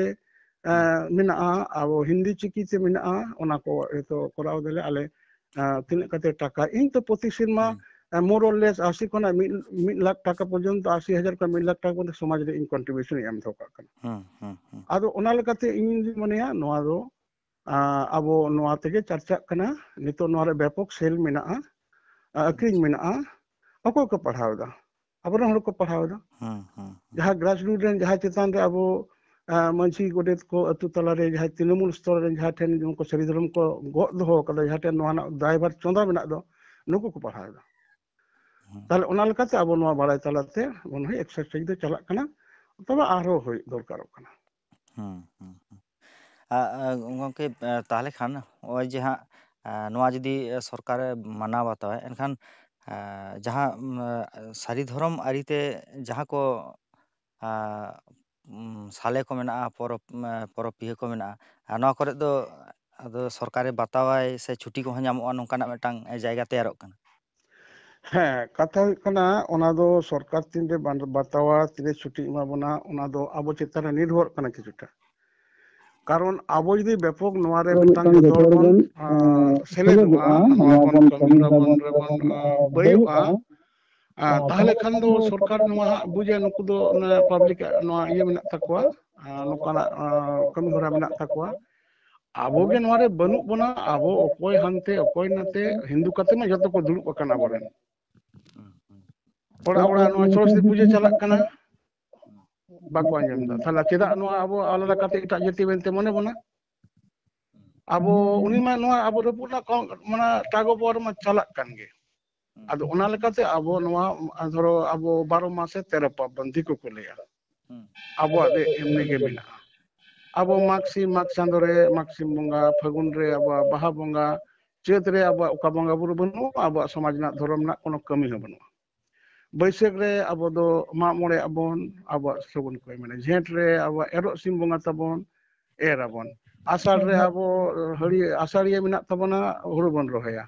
ᱟ, ᱦᱩᱸ, ᱢᱮᱱᱟᱜᱼᱟ, ᱟᱵᱚ ᱦᱤᱱᱫᱤ ᱪᱤᱠᱤ ᱛᱮ ᱢᱮᱱᱟᱜᱼᱟ, ᱚᱱᱟ ᱠᱚ ᱦᱚᱭᱛᱳ ᱠᱚᱨᱟᱣ ᱫᱟᱲᱮ ᱟᱞᱮ, ᱟ, ᱛᱤᱱᱟᱹᱜ ᱠᱟᱛᱮ ᱴᱟᱠᱟ, ᱤᱧ ᱛᱚ ᱯᱨᱚᱛᱤ ᱥᱮᱨᱢᱟ, ᱦᱩᱸ, ᱟ, more or less ᱟᱥᱤ ᱠᱷᱚᱱᱟᱜ ᱢᱤᱫ, ᱢᱤᱫ ᱞᱟᱠᱷ ᱴᱟᱠᱟ ᱯᱚᱨᱡᱚᱱᱛᱚ, ᱟᱥᱤ ᱦᱟᱡᱟᱨ ᱠᱷᱚᱱ ᱢᱤᱫ ᱞᱟᱠᱷ ᱴᱟᱠᱟ ᱯᱚᱨᱡᱚᱱᱛᱚ ᱥᱚᱢᱟᱡᱽ ᱨᱮ ᱤᱧ contribution ᱤᱧ ᱮᱢ ᱫᱚᱦᱚ ᱠᱟᱜ ᱠᱟᱱᱟ᱾ ᱦᱩᱸ, ᱦᱩᱸ, ᱦᱩᱸ᱾ ᱟᱫᱚ ᱚᱱᱟ ᱞᱮᱠᱟᱛᱮ ᱤᱧ ᱫᱩᱧ ᱢᱚᱱᱮᱭᱟ ᱱᱚᱣᱟ ᱫᱚ, ᱟ, ᱟᱵᱚ ᱱᱚᱣᱟ ᱛᱮᱜᱮ ᱪᱟᱨᱪᱟᱜ ᱠᱟᱱᱟ᱾ ᱱᱤᱛᱚᱜ ᱱᱚᱣᱟ ᱨᱮ ᱵᱮᱯᱚᱠ sale ᱢᱮᱱᱟᱜᱼᱟ, ᱟ, ᱟᱹᱠᱷᱨᱤᱧ ᱟᱪᱪᱷᱟ᱾ ᱢᱮᱱᱟᱜᱼᱟ᱾ ᱚᱠᱚᱭ ᱠᱚ ᱯᱟᱲᱦᱟᱣ ᱮᱫᱟ? ᱟᱵᱚᱨᱮᱱ ᱦᱚᱲ ᱠᱚ ᱯᱟᱲᱦᱟᱣ ᱮᱫᱟ᱾ ᱦᱩᱸ, ᱦᱩᱸ, ᱦᱩᱸ᱾ ᱡᱟᱦᱟᱸ grassroot ᱨᱮᱱ, ᱡᱟᱦᱟᱸ ᱪᱮᱛᱟᱱ ᱨᱮ ᱟᱵᱚ, ᱟ, ᱢᱟᱹᱡᱷᱤ ᱜᱚᱰᱮᱛ ᱠᱚ, ᱟᱹᱛᱩ ᱛᱟᱞᱟᱨᱮ ᱡᱟᱦᱟᱸᱭ ᱛᱨᱤᱱᱚᱢᱩᱞ ᱥᱛᱚᱨ ᱨᱮᱱ ᱡᱟᱦᱟᱸ ᱴᱷᱮᱱ ᱩᱱᱠᱩ ᱥᱟᱹᱨᱤ ᱫᱷᱚᱨᱚᱢ ᱠᱚ ᱜᱚᱜ ᱫᱚᱦᱚ ᱠᱟᱫᱟ, ᱡᱟᱦᱟᱸ ᱴᱷᱮᱱ ᱱᱚᱣᱟ ᱨᱮᱱᱟᱜ ᱫᱟᱭᱵᱷᱟᱨ ᱪᱚᱸᱫᱟ ᱢᱮᱱᱟᱜ ᱫᱚ, ᱱᱩᱠᱩ ᱠᱚ ᱯᱟᱲᱦᱟᱣ ᱮᱫᱟ᱾ ᱦᱩᱸ᱾ ᱛᱟᱦᱞᱮ ᱚᱱᱟ ᱞᱮᱠᱟᱛᱮ ᱟᱵᱚ ᱱᱚᱣᱟ ᱵᱟᱲᱟᱭ ᱛᱟᱞᱟᱛᱮ ᱢᱚᱱᱮ ᱦᱚᱭ exercise ᱫᱚ ᱪᱟᱞᱟᱜ ᱠᱟᱱᱟ, ᱛᱚᱵᱮ ᱟᱨᱦᱚᱸ ᱦᱩᱭ ᱫᱚᱨᱠᱟᱨᱚᱜ ᱠᱟᱱᱟ᱾ ᱦᱩᱸ, ᱦᱩᱸ, ᱦᱩᱸ᱾ ᱟ, ᱟ, ᱜᱚᱝᱠᱮ, ᱟ, ᱛᱟᱦᱞᱮ ᱠᱷᱟᱱ ᱱᱚᱜᱼᱚᱭ ᱡᱮ ᱦᱟᱸᱜ, ᱟ, ᱱᱚᱣᱟ ᱡᱩᱫᱤ ᱥᱚᱨᱠᱟᱨᱮ ᱢᱟᱱᱟᱣ ᱵᱟᱛᱟᱣᱟ, ᱮᱱᱠᱷᱟᱱ, ᱟ, ᱡᱟᱦᱟᱸ, ᱩᱢ, ᱟ, ᱥᱟᱹᱨᱤ ᱫᱷᱚᱨᱚᱢ ᱟᱹᱨᱤᱛᱮ ᱡᱟᱦᱟᱸ ᱠᱚ, ᱟ, ᱩᱢ, ᱥᱟᱞᱮ ᱠᱚ ᱢᱮᱱᱟᱜᱼᱟ, ᱯᱚᱨᱚᱵᱽ, ᱟ, ᱯᱚᱨᱚᱵᱽ ᱯᱤᱦᱟᱹ ᱠᱚ ᱢᱮᱱᱟᱜᱼᱟ, ᱟᱨ ᱱᱚᱣᱟ ᱠᱚᱨᱮ ᱫᱚ ᱟᱫᱚ ᱥᱚᱨᱠᱟᱨᱮ ᱵᱟᱛᱟᱣᱟᱭ ᱥᱮ ᱪᱷᱩᱴᱤ ᱠᱚᱦᱚᱸ ᱧᱟᱢᱚᱜᱼᱟ, ᱱᱚᱝᱠᱟᱱᱟᱜ ᱢᱤᱫᱴᱟᱝ ᱡᱟᱭᱜᱟ ᱛᱮᱭᱟᱨᱚᱜ ᱠᱟᱱᱟ? ᱦᱮᱸ, ᱠᱟᱛᱷᱟ ᱦᱩᱭᱩᱜ ᱠᱟᱱᱟ, ᱚᱱᱟ ᱫᱚ ᱥᱚᱨᱠᱟᱨ ᱛᱤᱱᱨᱮ ᱵᱟᱱ-, ᱵᱟᱛᱟᱣᱟ, ᱛᱤᱱᱨᱮ ᱪᱷᱩᱴᱤ ᱮᱢᱟ ᱵᱚᱱᱟ, ᱚᱱᱟ ᱫᱚ ᱟᱵᱚ ᱪᱮᱛᱟᱱ ᱨᱮ ᱱᱤᱨᱵᱷᱚᱨ ᱠᱟᱱᱟ ᱠᱤᱪᱷᱩᱴᱟ᱾ ᱠᱟᱨᱚᱱ ᱟᱵᱚ ᱡᱩᱫᱤ ᱵᱮᱯᱚᱠ ᱱᱚᱣᱟ ᱨᱮ ᱟᱵᱚ ᱢᱤᱫᱴᱟᱝ ᱢᱤᱫᱴᱟᱝ ᱡᱚᱛᱚ ᱦᱚᱲ ᱡᱚᱛᱚ ᱵᱚᱱ, ᱦᱚᱲ ᱵᱚᱱ, ᱟᱸ, ᱥᱮᱞᱮᱫᱚᱜᱼᱟ, ᱥᱮᱞᱮᱫᱚᱜᱼᱟ, ᱱᱚᱣᱟ ᱱᱚᱣᱟ ᱵᱚᱱ ᱵᱚᱱ ᱠᱟᱹᱢᱤ ᱠᱟᱹᱢᱤ ᱦᱚᱨᱟ ᱵᱚᱱ ᱦᱚᱨᱟ ᱨᱮᱵᱚᱱ, ᱵᱚᱱ, ᱟᱸ, ᱟᱸ, ᱵᱟᱹᱭᱩᱜᱼᱟ, ᱵᱟᱹᱭᱩᱜᱼᱟ, ᱟᱸ, ᱟᱸ, ᱛᱟᱦᱞᱮ ᱛᱟᱦᱞᱮ ᱠᱷᱟᱱ ᱠᱷᱟᱱ ᱫᱚ ᱫᱚ ᱥᱚᱨᱠᱟᱨ ᱥᱚᱨᱠᱟᱨ ᱱᱚᱣᱟ ᱱᱚᱣᱟ ᱦᱟᱸᱜ ᱵᱩᱡᱟ, ᱱᱩᱠᱩ ᱫᱚ ᱚᱱᱟ public ᱟᱜ ᱱᱚᱣᱟ ᱤᱭᱟᱹ ᱢᱮᱱᱟᱜ ᱛᱟᱠᱚᱣᱟ, ᱟᱸ, ᱱᱚᱝᱠᱟᱱᱟᱜ, ᱟᱸ, ᱠᱟᱹᱢᱤ ᱦᱚᱨᱟ ᱢᱮᱱᱟᱜ ᱛᱟᱠᱚᱣᱟ᱾ ᱟᱵᱚ ᱜᱮ ᱱᱚᱣᱟ ᱨᱮ ᱵᱟᱹᱱᱩᱜ ᱵᱚᱱᱟ, ᱟᱵᱚ ᱚᱠᱚᱭ ᱦᱟᱱᱛᱮ ᱚᱠᱚᱭ ᱱᱟᱛᱮ, ᱦᱤᱱᱫᱩ ᱠᱟᱛᱮ ᱢᱟ ᱡᱚᱛᱚ ᱠᱚ ᱫᱩᱲᱩᱵ ᱟᱠᱟᱱᱟ ᱟᱵᱚᱨᱮᱱ᱾ ᱦᱩᱸ, ᱦᱩᱸ, ᱦᱩᱸ᱾ ᱚᱲᱟᱜ ᱚᱲᱟᱜ ᱱᱚᱣᱟ ᱥᱚᱨᱚᱥᱚᱛᱤ ᱯᱩᱡᱟᱹ ᱪᱟᱞᱟᱜ ᱠᱟᱱᱟ, ᱵᱟᱠᱚ ᱟᱸᱡᱚᱢ ᱮᱫᱟ᱾ ᱛᱟᱦᱞᱮ ᱪᱮᱫᱟᱜ ᱱᱚᱣᱟ ᱟᱵᱚ ᱟᱞᱟᱫᱟ ᱠᱟᱛᱮ ᱮᱴᱟᱜ ᱡᱟᱹᱛᱤ ᱢᱮᱱᱛᱮ ᱢᱚᱱᱮ ᱵᱚᱱᱟ? ᱟᱵᱚ, ᱩᱱᱤ ᱢᱟ ᱱᱚᱣᱟ ᱟᱵᱚ ᱨᱟᱹᱯᱩᱫ ᱨᱮᱱᱟᱜ ᱠᱚ-, ᱢᱟᱱᱮ ᱴᱟᱜ ᱚᱯᱚᱨ ᱢᱟ ᱪᱟᱞᱟᱜ ᱠᱟᱱ ᱜᱮ᱾ ᱦᱩᱸ᱾ ᱟᱫᱚ ᱚᱱᱟ ᱞᱮᱠᱟᱛᱮ ᱟᱵᱚ ᱱᱚᱣᱟ, ᱫᱷᱚᱨᱚ, ᱟᱵᱚ ᱵᱟᱨᱚ ᱢᱟᱥᱮ ᱛᱮᱨᱚ ᱯᱟᱨᱵᱚᱱ ᱫᱤᱠᱩ ᱠᱚ ᱞᱟᱹᱭᱟ᱾ ᱦᱩᱸ᱾ ᱟᱵᱚᱣᱟᱜ ᱫᱚ ᱮᱢᱱᱤ ᱜᱮ ᱢᱮᱱᱟᱜᱼᱟ᱾ ᱟᱵᱚ ᱢᱟᱜᱽ ᱥᱤᱢ, ᱢᱟᱜᱽ ᱪᱟᱸᱫᱳ ᱨᱮ, ᱢᱟᱜᱽ ᱥᱤᱢ ᱵᱚᱸᱜᱟ, ᱯᱷᱟᱹᱜᱩᱱ ᱨᱮ ᱟᱵᱚᱣᱟᱜ ᱵᱟᱦᱟ ᱵᱚᱸᱜᱟ, ᱪᱟᱹᱛ ᱨᱮ ᱟᱵᱚᱣᱟᱜ ᱚᱠᱟ ᱵᱚᱸᱜᱟ ᱵᱩᱨᱩ ᱵᱟᱹᱱᱩᱜᱼᱟ, ᱟᱵᱚᱣᱟᱜ ᱥᱚᱢᱟᱡᱽ ᱨᱮᱱᱟᱜ ᱫᱷᱚᱨᱚᱢ ᱨᱮᱱᱟᱜ ᱠᱳᱱᱳ ᱠᱟᱹᱢᱤ ᱦᱚᱸ ᱵᱟᱹᱱᱩᱜᱼᱟ᱾ ᱵᱟᱹᱭᱥᱟᱹᱠᱷ ᱨᱮ ᱟᱵᱚ ᱫᱚ ᱢᱟᱜ ᱢᱚᱬᱮ ᱟᱵᱚᱱ, ᱟᱵᱚᱣᱟᱜ ᱥᱟᱹᱜᱩᱱ ᱠᱟᱹᱢᱤ ᱢᱮᱱᱟᱜᱼᱟ᱾ ᱡᱷᱮᱸᱴ ᱨᱮ ᱟᱵᱚᱣᱟᱜ ᱮᱨᱚᱜ ᱥᱤᱢ ᱵᱚᱸᱜᱟ ᱛᱟᱵᱚᱱ, ᱮᱨ ᱟᱵᱚᱱ᱾ ᱟᱥᱟᱲ ᱨᱮ ᱟᱵᱚ ᱦᱟᱹᱲᱭᱟᱹ-, ᱟᱥᱟᱲᱤᱭᱟᱹ ᱢᱮᱱᱟᱜ ᱛᱟᱵᱚᱱᱟ, ᱦᱩᱲᱩ ᱵᱚᱱ ᱨᱚᱦᱚᱭᱟ᱾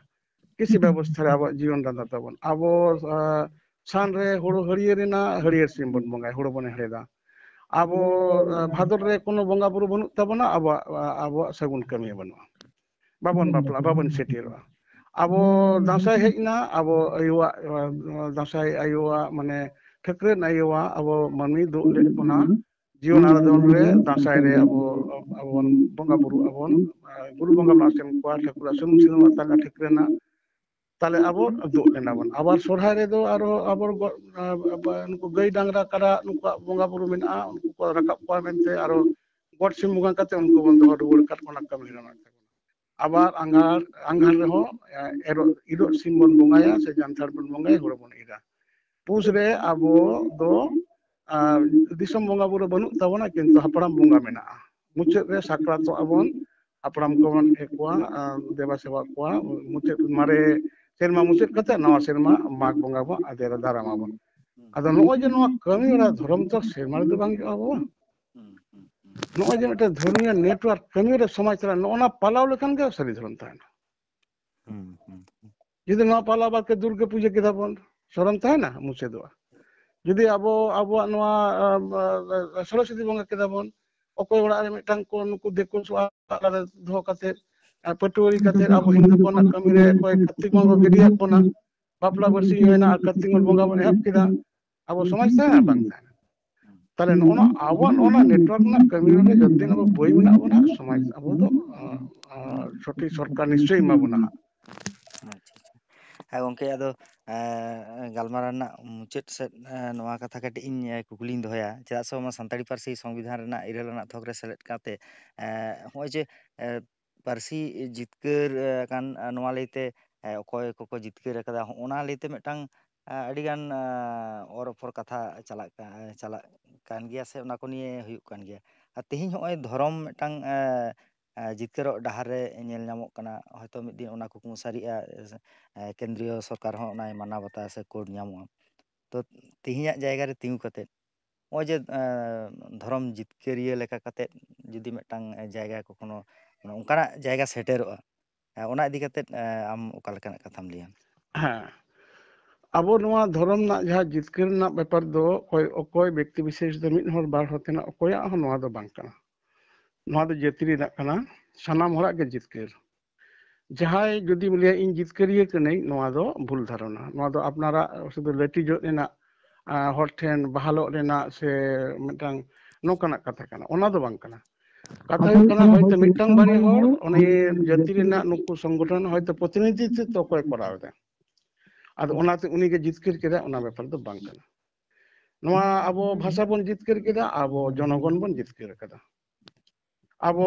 ᱠᱨᱤᱥᱤ ᱵᱮᱵᱚᱥᱛᱷᱟ ᱨᱮ ᱟᱵᱚᱣᱟᱜ ᱡᱤᱭᱚᱱ ᱰᱟᱸᱰᱟ ᱛᱟᱵᱚᱱ᱾ ᱟᱵᱚ, ᱟᱸ, ᱥᱟᱱ ᱨᱮ ᱦᱩᱲᱩ ᱦᱟᱹᱲᱭᱟᱹᱨ ᱮᱱᱟ, ᱦᱟᱹᱲᱭᱟᱹᱨ ᱥᱤᱢ ᱵᱚᱱ ᱵᱚᱸᱜᱟᱭᱟ, ᱦᱩᱲᱩ ᱵᱚᱱ ᱦᱮᱲᱦᱮᱫᱟ᱾ ᱟᱵᱚ, ᱟᱸ, ᱵᱷᱟᱫᱚᱨ ᱨᱮ ᱠᱳᱱᱳ ᱵᱚᱸᱜᱟ ᱵᱩᱨᱩ ᱵᱟᱹᱱᱩᱜ ᱛᱟᱵᱚᱱᱟ, ᱟᱵᱚᱣᱟᱜ, ᱟᱵᱚᱣᱟᱜ ᱥᱟᱹᱜᱩᱱ ᱠᱟᱹᱢᱤ ᱵᱟᱹᱱᱩᱜᱼᱟ᱾ ᱵᱟᱵᱚᱱ ᱵᱟᱯᱞᱟᱜᱼᱟ, ᱵᱟᱵᱚᱱ ᱪᱷᱟᱹᱴᱭᱟᱹᱨᱚᱜᱼᱟ᱾ ᱟᱵᱚ ᱫᱟᱸᱥᱟᱭ ᱦᱮᱡ ᱮᱱᱟ, ᱟᱵᱚ ᱟᱭᱳᱣᱟᱜ, ᱟᱸ, ᱫᱟᱸᱥᱟᱭ ᱟᱭᱳᱣᱟᱜ, ᱢᱟᱱᱮ, ᱴᱷᱟᱹᱠᱨᱟᱹᱱ ᱟᱭᱳᱣᱟᱜ ᱟᱵᱚ ᱢᱟᱹᱱᱢᱤ ᱫᱩᱜ ᱞᱮᱫ ᱵᱚᱱᱟ᱾ ᱡᱤᱭᱚᱱ ᱟᱨ ᱫᱷᱚᱱ ᱨᱮ ᱫᱟᱸᱥᱟᱭ ᱨᱮ ᱟᱵᱚ, ᱟᱵᱚ ᱵᱚᱱ ᱵᱚᱸᱜᱟ ᱵᱩᱨᱩᱜ ᱟᱵᱚᱱ, ᱟᱨ ᱵᱩᱨᱩ ᱵᱚᱸᱜᱟ ᱵᱚᱱ ᱟᱥᱮᱱ ᱠᱚᱣᱟ, ᱴᱷᱟᱹᱠᱩᱨᱟᱜ ᱥᱩᱱᱩᱢ ᱥᱤᱸᱫᱩᱨ ᱟᱛᱟᱝᱟ ᱴᱷᱟᱹᱠᱨᱟᱹᱱᱟ, ᱛᱟᱦᱞᱮ ᱟᱵᱚ ᱫᱩᱜ ᱞᱮᱱᱟ ᱵᱚᱱ᱾ ᱟᱵᱟᱨ ᱥᱚᱨᱦᱟᱭ ᱨᱮᱫᱚ ᱟᱨᱚ ᱟᱵᱚ ᱜᱚ-, ᱟ-, ᱟ-, ᱱᱩᱠᱩ ᱜᱟᱹᱭ ᱰᱟᱝᱨᱟ ᱠᱟᱰᱟ ᱱᱩᱠᱩᱣᱟᱜ ᱵᱚᱸᱜᱟ ᱵᱩᱨᱩ ᱢᱮᱱᱟᱜᱼᱟ, ᱩᱱᱠᱩ ᱠᱚ ᱨᱟᱠᱟᱵ ᱠᱚᱣᱟ ᱢᱮᱱᱛᱮ ᱟᱨᱚ ᱜᱚᱴ ᱥᱤᱢ ᱵᱚᱸᱜᱟ ᱠᱟᱛᱮ ᱩᱱᱠᱩ ᱵᱚᱱ ᱫᱚᱦᱚ ᱨᱩᱣᱟᱹᱲ ᱟᱠᱟᱫ ᱠᱚᱣᱟ, ᱚᱱᱟ ᱠᱟᱹᱢᱤ ᱦᱚᱨᱟ ᱢᱮᱱᱟᱜ ᱛᱟᱵᱚᱱᱟ᱾ ᱟᱵᱟᱨ ᱟᱸᱜᱷᱟᱲ, ᱟᱸᱜᱷᱟᱲ ᱨᱮᱦᱚᱸ, ᱮ, ᱮᱨᱚᱜ, ᱤᱨᱚᱜ ᱥᱤᱢ ᱵᱚᱱ ᱵᱚᱸᱜᱟᱭᱟ ᱥᱮ ᱡᱟᱱᱛᱷᱟᱲ ᱵᱚᱱ ᱵᱚᱸᱜᱟᱭᱟ, ᱦᱩᱲᱩ ᱵᱚᱱ ᱤᱨᱟ᱾ ᱯᱩᱥ ᱨᱮ ᱟᱵᱚ ᱫᱚ, ᱟᱨ ᱫᱤᱥᱚᱢ ᱵᱚᱸᱜᱟ ᱵᱩᱨᱩ ᱵᱟᱹᱱᱩᱜ ᱛᱟᱵᱚᱱᱟ, ᱠᱤᱱᱛᱩ ᱦᱟᱯᱲᱟᱢ ᱵᱚᱸᱜᱟ ᱢᱮᱱᱟᱜᱼᱟ᱾ ᱢᱩᱪᱟᱹᱫ ᱨᱮ ᱥᱟᱠᱨᱟᱛᱚᱜ ᱟᱵᱚᱱ, ᱦᱟᱯᱲᱟᱢ ᱠᱚᱵᱚᱱ ᱮ ᱠᱚᱣᱟ, ᱟᱨ ᱫᱮᱵᱟ ᱥᱮᱵᱟ ᱠᱚᱣᱟ᱾ ᱢᱩᱪᱟᱹᱫ ᱢᱟᱨᱮ ᱥᱮᱨᱢᱟ ᱢᱩᱪᱟᱹᱫ ᱠᱟᱛᱮ ᱱᱟᱣᱟ ᱥᱮᱨᱢᱟ ᱢᱟᱜᱽ ᱵᱚᱸᱜᱟ ᱵᱚᱱ ᱟᱫᱮᱨ ᱫᱟᱨᱟᱢ ᱟᱵᱚᱱ᱾ ᱦᱩᱸ᱾ ᱟᱫᱚ ᱱᱚᱜᱼᱚᱭ ᱡᱮ ᱱᱚᱣᱟ ᱠᱟᱹᱢᱤ ᱦᱚᱨᱟ ᱫᱷᱚᱨᱚᱢ ᱛᱚ ᱥᱮᱨᱢᱟ ᱨᱮᱫᱚ ᱵᱟᱝ ᱦᱩᱭᱩᱜᱼᱟ ᱵᱟᱵᱟ᱾ ᱦᱩᱸ, ᱦᱩᱸ, ᱦᱩᱸ᱾ ᱱᱚᱜᱼᱚᱭ ᱡᱮ ᱢᱤᱫᱴᱮᱱ ᱫᱷᱚᱨᱢᱤᱭᱚ network ᱠᱟᱹᱢᱤ ᱨᱮ ᱥᱚᱢᱟᱡᱽ ᱪᱟᱞᱟᱜᱼᱟ, ᱱᱚᱜᱼᱚ ᱱᱟ ᱯᱟᱞᱟᱣ ᱞᱮᱠᱷᱟᱱ ᱜᱮ ᱥᱟᱹᱨᱤ ᱫᱷᱚᱨᱚᱢ ᱛᱟᱦᱮᱱᱟ᱾ ᱦᱩᱸ, ᱦᱩᱸ, ᱦᱩᱸ᱾ ᱡᱩᱫᱤ ᱱᱚᱣᱟ ᱯᱟᱞᱟᱣ ᱵᱟᱫ ᱠᱟᱛᱮ ᱫᱩᱨᱜᱟᱹ ᱯᱩᱡᱟᱹ ᱠᱮᱫᱟ ᱵᱚᱱ, ᱥᱚᱨᱚᱢ ᱛᱟᱦᱮᱱᱟ? ᱢᱩᱪᱟᱹᱫᱚᱜᱼᱟ᱾ ᱡᱩᱫᱤ ᱟᱵᱚ, ᱟᱵᱚᱣᱟᱜ ᱱᱚᱣᱟ, ᱟ, ᱟ, ᱟ, ᱥᱚᱨᱚᱥᱚᱛᱤ ᱵᱚᱸᱜᱟ ᱠᱮᱫᱟ ᱵᱚᱱ, ᱚᱠᱚᱭ ᱚᱲᱟᱜ ᱨᱮ ᱢᱤᱫᱴᱟᱝ ᱠᱚ ᱱᱩᱠᱩ ᱫᱤᱠᱩ ᱥᱚ-, ᱟᱲᱟᱜ ᱨᱮ ᱫᱚᱦᱚ ᱠᱟᱛᱮ, ᱟ, ᱯᱟᱹᱴᱣᱟᱹᱨᱤ ᱠᱟᱛᱮ ᱟᱵᱚ ᱦᱤᱱᱫᱩ ᱦᱚᱯᱚᱱᱟᱜ ᱠᱟᱹᱢᱤ ᱨᱮ ᱚᱠᱚᱭ ᱠᱟᱨᱛᱤᱠ ᱵᱚᱸᱜᱟ ᱠᱚ ᱜᱤᱰᱤᱭᱟᱜ ᱵᱚᱱᱟ, ᱵᱟᱯᱞᱟ ᱵᱟᱹᱨᱥᱤᱧ ᱦᱩᱭᱱᱟ ᱟᱨ ᱠᱟᱨᱛᱤᱠ ᱵᱚᱸᱜᱟ ᱵᱚᱱ ᱮᱦᱚᱵ ᱠᱮᱫᱟ, ᱟᱵᱚ ᱥᱚᱢᱟᱡᱽ ᱛᱟᱦᱮᱱᱟ ᱵᱟᱝ ᱛᱟᱦᱮᱱᱟ? ᱛᱟᱦᱞᱮ ᱱᱚᱜᱼᱚ ᱱᱚᱣᱟ ᱟᱵᱚᱣᱟᱜ ᱱᱚᱜᱼᱚ ᱱᱚᱣᱟ network ᱨᱮᱱᱟᱜ ᱠᱟᱹᱢᱤ ᱦᱚᱨᱟ ᱨᱮ ᱡᱚᱛᱚ ᱫᱤᱱ ᱟᱵᱚ ᱵᱳᱭ ᱢᱮᱱᱟᱜ ᱵᱚᱱᱟ, ᱥᱚᱢᱟᱡᱽ ᱟᱵᱚ ᱫᱚ, ᱟ, ᱟ, ᱥᱚᱴᱷᱤᱠ ᱥᱚᱨᱠᱟᱨ ᱱᱤᱥᱪᱚᱭ ᱮᱢᱟ ᱵᱚᱱᱟ ᱦᱟᱸᱜ᱾ ᱟᱪᱪᱷᱟ, ᱟᱪᱪᱷᱟ᱾ ᱦᱮᱸ ᱜᱚᱝᱠᱮ, ᱟᱫᱚ, ᱮᱸ, ᱜᱟᱞᱢᱟᱨᱟᱣ ᱨᱮᱱᱟᱜ ᱢᱩᱪᱟᱹᱫ ᱥᱮᱫ, ᱮᱸ, ᱱᱚᱣᱟ ᱠᱟᱛᱷᱟ ᱠᱟᱹᱴᱤᱡ ᱤᱧ, ᱮᱸ, ᱠᱩᱠᱞᱤᱧ ᱫᱚᱦᱚᱭᱟ᱾ ᱪᱮᱫᱟᱜ ᱥᱮ ᱵᱟᱝᱢᱟ ᱥᱟᱱᱛᱟᱲᱤ ᱯᱟᱹᱨᱥᱤ ᱥᱚᱝᱵᱤᱫᱷᱟᱱ ᱨᱮᱱᱟᱜ ᱤᱨᱟᱹᱞ ᱟᱱᱟᱜ ᱛᱷᱚᱠ ᱨᱮ ᱥᱮᱞᱮᱫ ᱠᱟᱛᱮ, ᱮᱸ, ᱱᱚᱜᱼᱚᱭ ᱡᱮ, ᱮᱸ, ᱯᱟᱹᱨᱥᱤ ᱡᱤᱛᱠᱟᱹᱨ, ᱮᱸ, ᱟᱠᱟᱱ, ᱮᱸ, ᱱᱚᱣᱟ ᱞᱟᱹᱭᱛᱮ, ᱮᱸ, ᱚᱠᱚᱭ ᱠᱚᱠᱚ ᱡᱤᱛᱠᱟᱹᱨ ᱟᱠᱟᱫᱟ, ᱦᱚᱸᱜᱼᱚ ᱱᱟ ᱞᱟᱹᱭᱛᱮ ᱢᱤᱫᱴᱟᱝ, ᱮᱸ, ᱟᱹᱰᱤᱜᱟᱱ, ᱮᱸ, ᱚᱨ ᱚᱯᱚᱨ ᱠᱟᱛᱷᱟ ᱪᱟᱞᱟᱜ ᱠᱟ-, ᱪᱟᱞᱟᱜ ᱠᱟᱱ ᱜᱮᱭᱟ ᱥᱮ ᱚᱱᱟ ᱠᱚ ᱱᱤᱭᱮ ᱦᱩᱭᱩᱜ ᱠᱟᱱ ᱜᱮᱭᱟ᱾ ᱟᱨ ᱛᱮᱦᱮᱧ ᱦᱚᱸᱜᱼᱚᱭ ᱫᱷᱚᱨᱚᱢ ᱢᱤᱫᱴᱟᱝ, ᱮᱸ, ᱮᱸ, ᱡᱤᱛᱠᱟᱹᱨᱚᱜ ᱰᱟᱦᱟᱨ ᱨᱮ ᱧᱮᱞ ᱧᱟᱢᱚᱜ ᱠᱟᱱᱟ᱾ ᱦᱚᱭᱛᱳ ᱢᱤᱫ ᱫᱤᱱ ᱚᱱᱟ ᱠᱩᱠᱢᱩ ᱥᱟᱹᱨᱤᱜᱼᱟ, ᱮᱸ, ᱠᱮᱱᱫᱨᱤᱭᱚ ᱥᱚᱨᱠᱟᱨ ᱦᱚᱸ ᱚᱱᱟᱭ ᱢᱟᱱᱟᱣ ᱵᱟᱛᱟᱣᱟ ᱥᱮ code ᱧᱟᱢᱚᱜᱼᱟ᱾ ᱛᱚ, ᱛᱮᱦᱮᱧᱟᱜ ᱡᱟᱭᱜᱟ ᱨᱮ ᱛᱤᱸᱜᱩ ᱠᱟᱛᱮᱫ, ᱱᱚᱜᱼᱚᱭ ᱡᱮ, ᱮᱸ, ᱫᱷᱚᱨᱚᱢ ᱡᱤᱛᱠᱟᱹᱨᱤᱭᱟᱹ ᱞᱮᱠᱟ ᱠᱟᱛᱮᱫ ᱡᱩᱫᱤ ᱢᱤᱫᱴᱟᱝ ᱡᱟᱭᱜᱟ ᱠᱚᱠᱷᱚᱱᱳ, ᱢᱟᱱᱮ, ᱚᱱᱠᱟᱱᱟᱜ ᱡᱟᱭᱜᱟ ᱥᱮᱴᱮᱨᱚᱜᱼᱟ, ᱮᱸ, ᱚᱱᱟ ᱤᱫᱤ ᱠᱟᱛᱮᱫ, ᱮᱸ, ᱟᱢ ᱚᱠᱟ ᱞᱮᱠᱟᱱᱟᱜ ᱠᱟᱛᱷᱟᱢ ᱞᱟᱹᱭᱟ? ᱦᱮᱸ, ᱟᱵᱚ ᱱᱚᱣᱟ ᱫᱷᱚᱨᱚᱢ ᱨᱮᱱᱟᱜ ᱡᱟᱦᱟᱸ ᱡᱤᱛᱠᱟᱹᱨ ᱨᱮᱱᱟᱜ ᱵᱮᱯᱟᱨ ᱫᱚ ᱚᱠᱚᱭ, ᱚᱠᱚᱭ ᱵᱮᱠᱛᱤ ᱵᱤᱥᱮᱥ ᱫᱚ, ᱢᱤᱫ ᱦᱚᱲ ᱵᱟᱨ ᱦᱚᱲ ᱛᱮᱱᱟᱜ ᱚᱠᱚᱭᱟᱜ ᱦᱚᱸ ᱱᱚᱣᱟ ᱫᱚ ᱵᱟᱝ ᱠᱟᱱᱟ᱾ ᱱᱚᱣᱟ ᱫᱚ ᱡᱟᱹᱛᱤ ᱨᱮᱱᱟᱜ ᱠᱟᱱᱟ, ᱥᱟᱱᱟᱢ ᱦᱚᱲᱟᱜ ᱜᱮ ᱡᱤᱛᱠᱟᱹᱨ᱾ ᱡᱟᱦᱟᱸᱭ ᱡᱩᱫᱤᱢ ᱞᱟᱹᱭᱟ, "ᱤᱧ ᱡᱤᱛᱠᱟᱹᱨᱤᱭᱟᱹ ᱠᱟᱹᱱᱟᱹᱧ", ᱱᱚᱣᱟ ᱫᱚ ᱵᱷᱩᱞ ᱫᱷᱟᱨᱚᱱᱟ᱾ ᱱᱚᱣᱟ ᱫᱚ ᱟᱯᱱᱟᱨᱟᱜ ᱥᱩᱫᱷᱩ ᱞᱟᱹᱴᱤᱡᱚᱜ ᱨᱮᱱᱟᱜ, ᱟᱸ, ᱦᱚᱲ ᱴᱷᱮᱱ ᱵᱟᱦᱟᱞᱚᱜ ᱨᱮᱱᱟᱜ ᱥᱮ ᱢᱤᱫᱴᱟᱝ ᱱᱚᱝᱠᱟᱱᱟᱜ ᱠᱟᱛᱷᱟ ᱠᱟᱱᱟ, ᱚᱱᱟ ᱫᱚ ᱵᱟᱝ ᱠᱟᱱᱟ᱾ ᱠᱟᱛᱷᱟ ᱦᱩᱭᱩᱜ ᱠᱟᱱᱟ, ᱦᱚᱭᱛᱳ ᱢᱤᱫᱴᱟᱝ ᱵᱟᱨᱭᱟ ᱦᱚᱲ ᱩᱱᱤ ᱡᱟᱹᱛᱤ ᱨᱮᱱᱟᱜ ᱱᱩᱠᱩ ᱥᱚᱝᱜᱚᱴᱷᱚᱱ ᱦᱚᱭᱛᱳ ᱯᱨᱚᱛᱤᱱᱤᱫᱷᱤᱛᱣᱚ ᱚᱠᱚᱭ ᱠᱚᱨᱟᱣ ᱮᱫᱟ, ᱟᱫᱚ ᱚᱱᱟᱛᱮ ᱩᱱᱤᱜᱮ ᱡᱤᱛᱠᱟᱹᱨ ᱠᱮᱫᱟ, ᱚᱱᱟ ᱵᱮᱯᱟᱨ ᱫᱚ ᱵᱟᱝ ᱠᱟᱱᱟ᱾ ᱱᱚᱣᱟ ᱟᱵᱚ ᱵᱷᱟᱥᱟ ᱵᱚᱱ ᱡᱤᱛᱠᱟᱹᱨ ᱠᱮᱫᱟ, ᱟᱵᱚ ᱡᱚᱱᱚᱜᱚᱱ ᱵᱚᱱ ᱡᱤᱛᱠᱟᱹᱨ ᱠᱟᱫᱟ᱾ ᱟᱵᱚ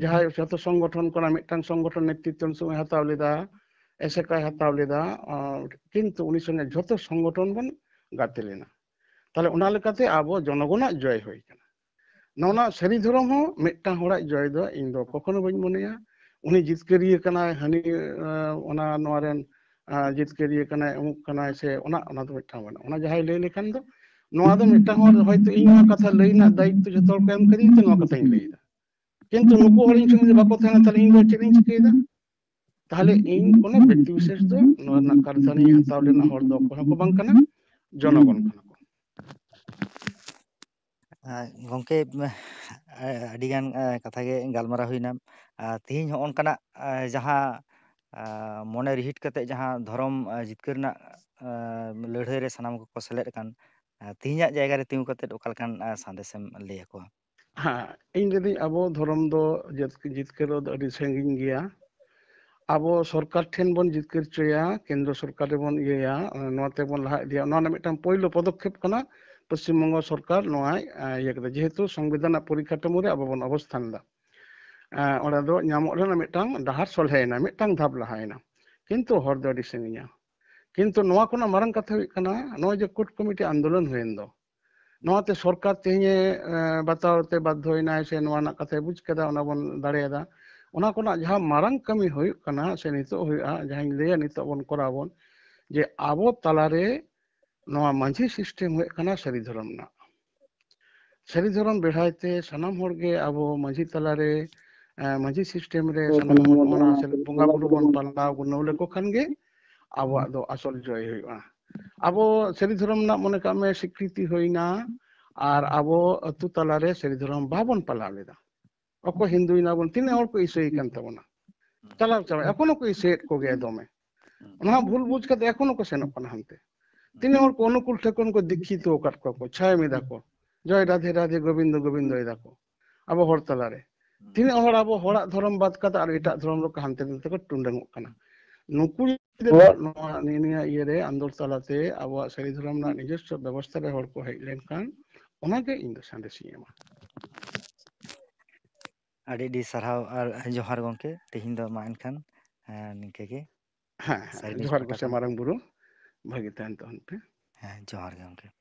ᱡᱟᱦᱟᱸᱭ ᱡᱚᱛᱚ ᱥᱚᱝᱜᱚᱴᱷᱚᱱ ᱠᱷᱚᱱᱟᱜ ᱢᱤᱫᱴᱟᱝ ᱥᱚᱝᱜᱚᱴᱷᱚᱱ ᱱᱮᱛᱨᱤᱛᱵ ᱩᱱ ᱥᱚᱢᱚᱭ ᱦᱟᱛᱟᱣ ᱞᱮᱫᱟ, ᱮᱥᱮᱠᱟᱭ ᱦᱟᱛᱟᱣ ᱞᱮᱫᱟ, ᱟᱸ, ᱠᱤᱱᱛᱩ ᱩᱱᱤ ᱥᱚᱸᱜᱮ ᱡᱷᱚᱛᱚ ᱥᱚᱝᱜᱚᱴᱷᱚᱱ ᱵᱚᱱ ᱜᱟᱛᱮ ᱞᱮᱱᱟ᱾ ᱛᱟᱦᱞᱮ ᱚᱱᱟ ᱞᱮᱠᱟᱛᱮ ᱟᱵᱚ ᱡᱚᱱᱚᱜᱚᱱᱟᱜ ᱡᱚᱭ ᱦᱩᱭ ᱠᱟᱱᱟ᱾ ᱱᱚᱣᱟ ᱥᱟᱹᱨᱤ ᱫᱷᱚᱨᱚᱢ ᱦᱚᱸ ᱢᱤᱫᱴᱟᱝ ᱦᱚᱲᱟᱜ ᱡᱚᱭ ᱫᱚ ᱤᱧ ᱫᱚ ᱠᱚᱠᱷᱚᱱᱳ ᱵᱟᱹᱧ ᱢᱚᱱᱮᱭᱟ᱾ ᱩᱱᱤ ᱡᱤᱛᱠᱟᱹᱨᱤᱭᱟᱹ ᱠᱟᱱᱟᱭ, ᱦᱟᱹᱱᱤ, ᱟᱸ, ᱚᱱᱟ ᱱᱚᱣᱟ ᱨᱮᱱ, ᱟᱸ, ᱡᱤᱛᱠᱟᱹᱨᱤᱭᱟᱹ ᱠᱟᱱᱟᱭ, ᱚᱢᱩᱠ ᱠᱟᱱᱟᱭ, ᱥᱮ ᱚᱱᱟ, ᱚᱱᱟ ᱫᱚ ᱢᱤᱫᱴᱟᱝ ᱵᱟᱹᱱᱩᱜᱼᱟ᱾ ᱚᱱᱟ ᱡᱟᱦᱟᱸᱭ ᱞᱟᱹᱭ ᱞᱮᱠᱷᱟᱱ ᱫᱚ, ᱱᱚᱣᱟ ᱫᱚ ᱢᱤᱫᱴᱟᱝ ᱦᱚᱲ ᱦᱚᱭᱛᱳ ᱤᱧ ᱱᱚᱣᱟ ᱠᱟᱛᱷᱟ ᱞᱟᱹᱭ ᱨᱮᱱᱟᱜ ᱫᱟᱭᱤᱛᱛᱚ ᱡᱷᱚᱛᱚ ᱦᱚᱲ ᱠᱚ ᱮᱢ ᱠᱟᱹᱫᱤᱧ ᱛᱮ ᱱᱚᱣᱟ ᱠᱟᱛᱷᱟᱧ ᱞᱟᱹᱭ ᱮᱫᱟ᱾ ᱠᱤᱱᱛᱩ ᱱᱩᱠᱩ ᱦᱚᱲ ᱤᱧ ᱥᱚᱸᱜᱮ ᱡᱩᱫᱤ ᱵᱟᱠᱚ ᱛᱟᱦᱮᱱᱟ, ᱛᱟᱦᱞᱮ ᱤᱧ ᱫᱚ ᱪᱮᱫ ᱤᱧ ᱪᱤᱠᱟᱹᱭᱮᱫᱟ? ᱛᱟᱦᱞᱮ ᱤᱧ ᱠᱳᱱᱳ ᱵᱮᱠᱛᱤ ᱵᱤᱥᱮᱥ ᱫᱚ ᱱᱚᱣᱟ ᱨᱮᱱᱟᱜ ᱠᱟᱨᱫᱷᱟᱱᱤ ᱦᱟᱛᱟᱣ ᱨᱮᱱᱟᱜ ᱦᱚᱲ ᱫᱚ ᱚᱠᱚᱭ ᱦᱚᱸᱠᱚ ᱵᱟᱝ ᱠᱟᱱᱟ, ᱡᱚᱱᱚᱜᱚᱱ ᱠᱟᱱᱟ ᱠᱚ᱾ ᱟᱨ ᱜᱚᱢᱠᱮ, ᱟᱹᱰᱤᱜᱟᱱ, ᱮ, ᱠᱟᱛᱷᱟ ᱜᱮ ᱜᱟᱞᱢᱟᱨᱟᱣ ᱦᱩᱭᱱᱟ᱾ ᱟᱨ ᱛᱮᱦᱮᱧ ᱦᱚᱸᱜᱼᱚ ᱱᱚᱝᱠᱟᱱᱟᱜ, ᱮ, ᱡᱟᱦᱟᱸ, ᱮ, ᱢᱚᱱᱮ ᱨᱤᱦᱤᱴ ᱠᱟᱛᱮ ᱡᱟᱦᱟᱸ ᱫᱷᱚᱨᱚᱢ, ᱮ, ᱡᱤᱛᱠᱟᱹᱨ ᱨᱮᱱᱟᱜ, ᱮ, ᱞᱟᱹᱲᱦᱟᱹᱭ ᱨᱮ ᱥᱟᱱᱟᱢ ᱠᱚᱠᱚ ᱥᱮᱞᱮᱫ ᱟᱠᱟᱱ, ᱮ, ᱛᱮᱦᱮᱧᱟᱜ ᱡᱟᱭᱜᱟ ᱨᱮ ᱛᱤᱸᱜᱩ ᱠᱟᱛᱮ ᱚᱠᱟ ᱞᱮᱠᱟᱱ, ᱮ, ᱥᱟᱸᱫᱮᱥᱮᱢ ᱞᱟᱹᱭ ᱟᱠᱚᱣᱟ? ᱦᱮᱸ, ᱤᱧ ᱞᱟᱹᱭᱫᱟᱹᱧ ᱟᱵᱚ ᱫᱷᱚᱨᱚᱢ ᱫᱚ ᱡᱟᱹᱛ-, ᱡᱤᱛᱠᱟᱹᱨ ᱫᱚ ᱟᱹᱰᱤ ᱥᱟᱺᱜᱤᱧ ᱜᱮᱭᱟ᱾ ᱟᱵᱚ ᱥᱚᱨᱠᱟᱨ ᱴᱷᱮᱱ ᱵᱚᱱ ᱡᱤᱛᱠᱟᱹᱨ ᱦᱚᱪᱚᱭᱟ, ᱠᱮᱱᱫᱨᱚ ᱥᱚᱨᱠᱟᱨ ᱨᱮᱵᱚᱱ ᱤᱭᱟᱹᱭᱟ, ᱱᱚᱣᱟ ᱛᱮᱵᱚᱱ ᱞᱟᱦᱟ ᱤᱫᱤᱭᱟ᱾ ᱱᱚᱣᱟ ᱨᱮᱱᱟᱜ ᱢᱤᱫᱴᱟᱝ ᱯᱳᱭᱞᱳ ᱯᱚᱫᱚᱠᱷᱮᱯ ᱠᱟᱱᱟ ᱯᱚᱥᱪᱤᱢ ᱵᱚᱝᱜᱚ ᱥᱚᱨᱠᱟᱨ ᱱᱚᱣᱟᱭ, ᱮ, ᱤᱭᱟᱹ ᱠᱮᱫᱟ, ᱡᱮᱦᱮᱛᱩ ᱥᱚᱝᱵᱤᱫᱷᱟᱱ ᱨᱮᱱᱟᱜ ᱯᱚᱨᱤᱠᱟᱴᱷᱟᱢᱳ ᱨᱮ ᱟᱵᱚ ᱵᱚᱱ ᱚᱵᱚᱥᱛᱷᱟᱱ ᱮᱫᱟ᱾ ᱮ, ᱚᱸᱰᱮ ᱫᱚ ᱧᱟᱢᱚᱜ ᱨᱮᱱᱟᱜ ᱢᱤᱫᱴᱟᱝ ᱰᱟᱦᱟᱨ ᱥᱚᱞᱦᱮᱭᱮᱱᱟ, ᱢᱤᱫᱴᱟᱝ ᱫᱷᱟᱯ ᱞᱟᱦᱟᱭᱮᱱᱟ, ᱠᱤᱱᱛᱩ ᱦᱚᱨ ᱫᱚ ᱟᱹᱰᱤ ᱥᱟᱺᱜᱤᱧᱟ᱾ ᱠᱤᱱᱛᱩ ᱱᱚᱣᱟ ᱠᱷᱚᱱᱟᱜ ᱢᱟᱨᱟᱝ ᱠᱟᱛᱷᱟ ᱦᱩᱭᱩᱜ ᱠᱟᱱᱟ, ᱱᱚᱜᱼᱚᱭ ᱡᱮ ᱠᱳᱨᱴ ᱠᱚᱢᱤᱴᱤ ᱟᱱᱫᱳᱞᱚᱱ ᱦᱩᱭᱮᱱ ᱫᱚ, ᱱᱚᱣᱟᱛᱮ ᱥᱚᱨᱠᱟᱨ ᱛᱮᱦᱮᱧᱮ, ᱮ, ᱵᱟᱛᱟᱣ ᱛᱮ ᱵᱟᱫᱽᱫᱷᱚᱭᱮᱱᱟᱭ ᱥᱮ ᱱᱚᱣᱟ ᱨᱮᱱᱟᱜ ᱠᱟᱛᱷᱟᱭ ᱵᱩᱡᱽ ᱠᱮᱫᱟ, ᱚᱱᱟ ᱵᱚᱱ ᱫᱟᱲᱮᱭᱟᱫᱟ᱾ ᱚᱱᱟ ᱠᱷᱚᱱᱟᱜ ᱡᱟᱦᱟᱸ ᱢᱟᱨᱟᱝ ᱠᱟᱹᱢᱤ ᱦᱩᱭᱩᱜ ᱠᱟᱱᱟ ᱥᱮ ᱱᱤᱛᱚᱜ ᱦᱩᱭᱩᱜᱼᱟ, ᱡᱟᱦᱟᱸᱧ ᱞᱟᱹᱭᱟ ᱱᱤᱛᱚᱜ ᱵᱚᱱ ᱠᱚᱨᱟᱣ ᱵᱚᱱ, ᱡᱮ ᱟᱵᱚ ᱛᱟᱞᱟᱨᱮ ᱱᱚᱣᱟ ᱢᱟᱹᱡᱷᱤ ᱥᱤᱥᱴᱮᱢ ᱦᱩᱭᱩᱜ ᱠᱟᱱᱟ ᱥᱟᱹᱨᱤ ᱫᱷᱚᱨᱚᱢ ᱨᱮᱱᱟᱜ᱾ ᱥᱟᱹᱨᱤ ᱫᱷᱚᱨᱚᱢ ᱵᱮᱲᱦᱟᱭ ᱛᱮ ᱥᱟᱱᱟᱢ ᱦᱚᱲ ᱜᱮ ᱟᱵᱚ ᱢᱟᱹᱡᱷᱤ ᱛᱟᱞᱟᱨᱮ, ᱮ, ᱢᱟᱹᱡᱷᱤ ᱥᱤᱥᱴᱮᱢ ᱨᱮ ᱥᱟᱱᱟᱢ ᱦᱚᱲ ᱚᱱᱟ ᱥᱮ ᱵᱚᱸᱜᱟ ᱵᱩᱨᱩ ᱵᱚᱱ ᱯᱟᱞᱟᱣ ᱜᱩᱱᱟᱹᱣ ᱞᱮᱠᱚ ᱠᱷᱟᱱ ᱜᱮ ᱟᱵᱚᱣᱟᱜ ᱫᱚ ᱟᱥᱚᱞ ᱡᱚᱭ ᱦᱩᱭᱩᱜᱼᱟ᱾ ᱟᱵᱚ ᱥᱟᱹᱨᱤ ᱫᱷᱚᱨᱚᱢ ᱨᱮᱱᱟᱜ, ᱢᱚᱱᱮ ᱠᱟᱜ ᱢᱮ, ᱥᱤᱠᱨᱤᱛᱤ ᱦᱩᱭᱱᱟ, ᱟᱨ ᱟᱵᱚ ᱟᱹᱛᱩ ᱛᱟᱞᱟᱨᱮ ᱥᱟᱹᱨᱤ ᱫᱷᱚᱨᱚᱢ ᱵᱟᱵᱚᱱ ᱯᱟᱞᱟᱣ ᱞᱮᱫᱟ᱾ ᱚᱠᱚᱭ ᱦᱤᱱᱫᱩᱭ ᱱᱟᱵᱚᱱ, ᱛᱤᱱᱟᱹᱜ ᱦᱚᱲ ᱠᱚ ᱤᱥᱟᱹᱭ ᱠᱟᱱ ᱛᱟᱵᱚᱱᱟ, ᱪᱟᱞᱟᱣ ᱪᱟᱵᱟ, ᱮᱠᱷᱚᱱᱳ ᱠᱚ ᱤᱥᱟᱹᱭᱮᱫ ᱠᱚᱜᱮᱭᱟ ᱫᱚᱢᱮ᱾ ᱚᱱᱟ ᱦᱚᱸ ᱵᱷᱩᱞ ᱵᱩᱡᱽ ᱠᱟᱛᱮ ᱮᱠᱷᱚᱱᱳ ᱠᱚ ᱥᱮᱱᱚᱜ ᱠᱟᱱᱟ ᱦᱟᱱᱛᱮ᱾ ᱛᱤᱱᱟᱹᱜ ᱦᱚᱲ ᱠᱚ ᱚᱱᱩᱠᱩᱞ ᱴᱷᱟᱹᱠᱩᱨ ᱠᱚ ᱫᱤᱠᱠᱷᱤᱛᱚ ᱟᱠᱟᱫ ᱠᱚᱣᱟ ᱠᱚ, ᱪᱷᱟᱭᱚᱢ ᱮᱫᱟ ᱠᱚ, ᱡᱚᱭ ᱨᱟᱫᱷᱮ ᱨᱟᱫᱷᱮ ᱜᱳᱵᱤᱱᱫᱚ ᱜᱳᱵᱤᱱᱫᱚ ᱮᱫᱟ ᱠᱚ ᱟᱵᱚ ᱦᱚᱲ ᱛᱟᱞᱟᱨᱮ᱾ ᱛᱤᱱᱟᱹᱜ ᱦᱚᱲ ᱟᱵᱚ ᱦᱚᱲᱟᱜ ᱫᱷᱚᱨᱚᱢ ᱵᱟᱫ ᱠᱟᱛᱮ ᱟᱨ ᱮᱴᱟᱜ ᱫᱷᱚᱨᱚᱢ ᱨᱮᱠᱚ ᱦᱟᱱᱛᱮ ᱱᱟᱛᱮ ᱠᱚ ᱴᱩᱰᱟᱹᱝᱚᱜ ᱠᱟᱱᱟ᱾ ᱱᱩᱠᱩ ᱡᱩᱫᱤ ᱱᱚᱣᱟ ᱱᱤᱭᱟᱹ, ᱱᱤᱭᱟᱹ ᱤᱭᱟᱹᱨᱮ ᱟᱱᱫᱳᱞ ᱛᱟᱞᱟᱛᱮ ᱟᱵᱚᱣᱟᱜ ᱥᱟᱹᱨᱤ ᱫᱷᱚᱨᱚᱢ ᱨᱮᱱᱟᱜ ᱱᱤᱡᱚᱥᱥᱚ ᱵᱮᱵᱚᱥᱛᱷᱟ ᱨᱮ ᱦᱚᱲ ᱠᱚ ᱦᱮᱡ ᱞᱮᱱᱠᱷᱟᱱ, ᱚᱱᱟᱜᱮ ᱤᱧ ᱫᱚ ᱥᱟᱸᱫᱮᱥ ᱤᱧ ᱮᱢᱟ᱾ ᱟᱹᱰᱤ ᱟᱹᱰᱤ ᱥᱟᱨᱦᱟᱣ ᱟᱨ ᱡᱚᱦᱟᱨ ᱜᱚᱢᱠᱮ᱾ ᱛᱮᱦᱮᱧ ᱫᱚ ᱢᱟ ᱮᱱᱠᱷᱟᱱ, ᱮᱸ, ᱱᱤᱝᱠᱟᱹ ᱜᱮ᱾ ᱦᱮᱸ, ᱦᱮᱸ, ᱥᱟᱨᱵᱷᱤᱥ ᱡᱚᱦᱟᱨ ᱯᱟᱦᱴᱟ ᱜᱚᱥᱮ ᱠᱷᱚᱱ᱾ ᱢᱟᱨᱟᱝ ᱵᱩᱨᱩ, ᱵᱷᱟᱹᱜᱤ ᱛᱟᱦᱮᱱ ᱛᱟᱵᱚᱱ ᱯᱮ᱾ ᱦᱮᱸ, ᱡᱚᱦᱟᱨ ᱜᱮ ᱜᱚᱢᱠᱮ᱾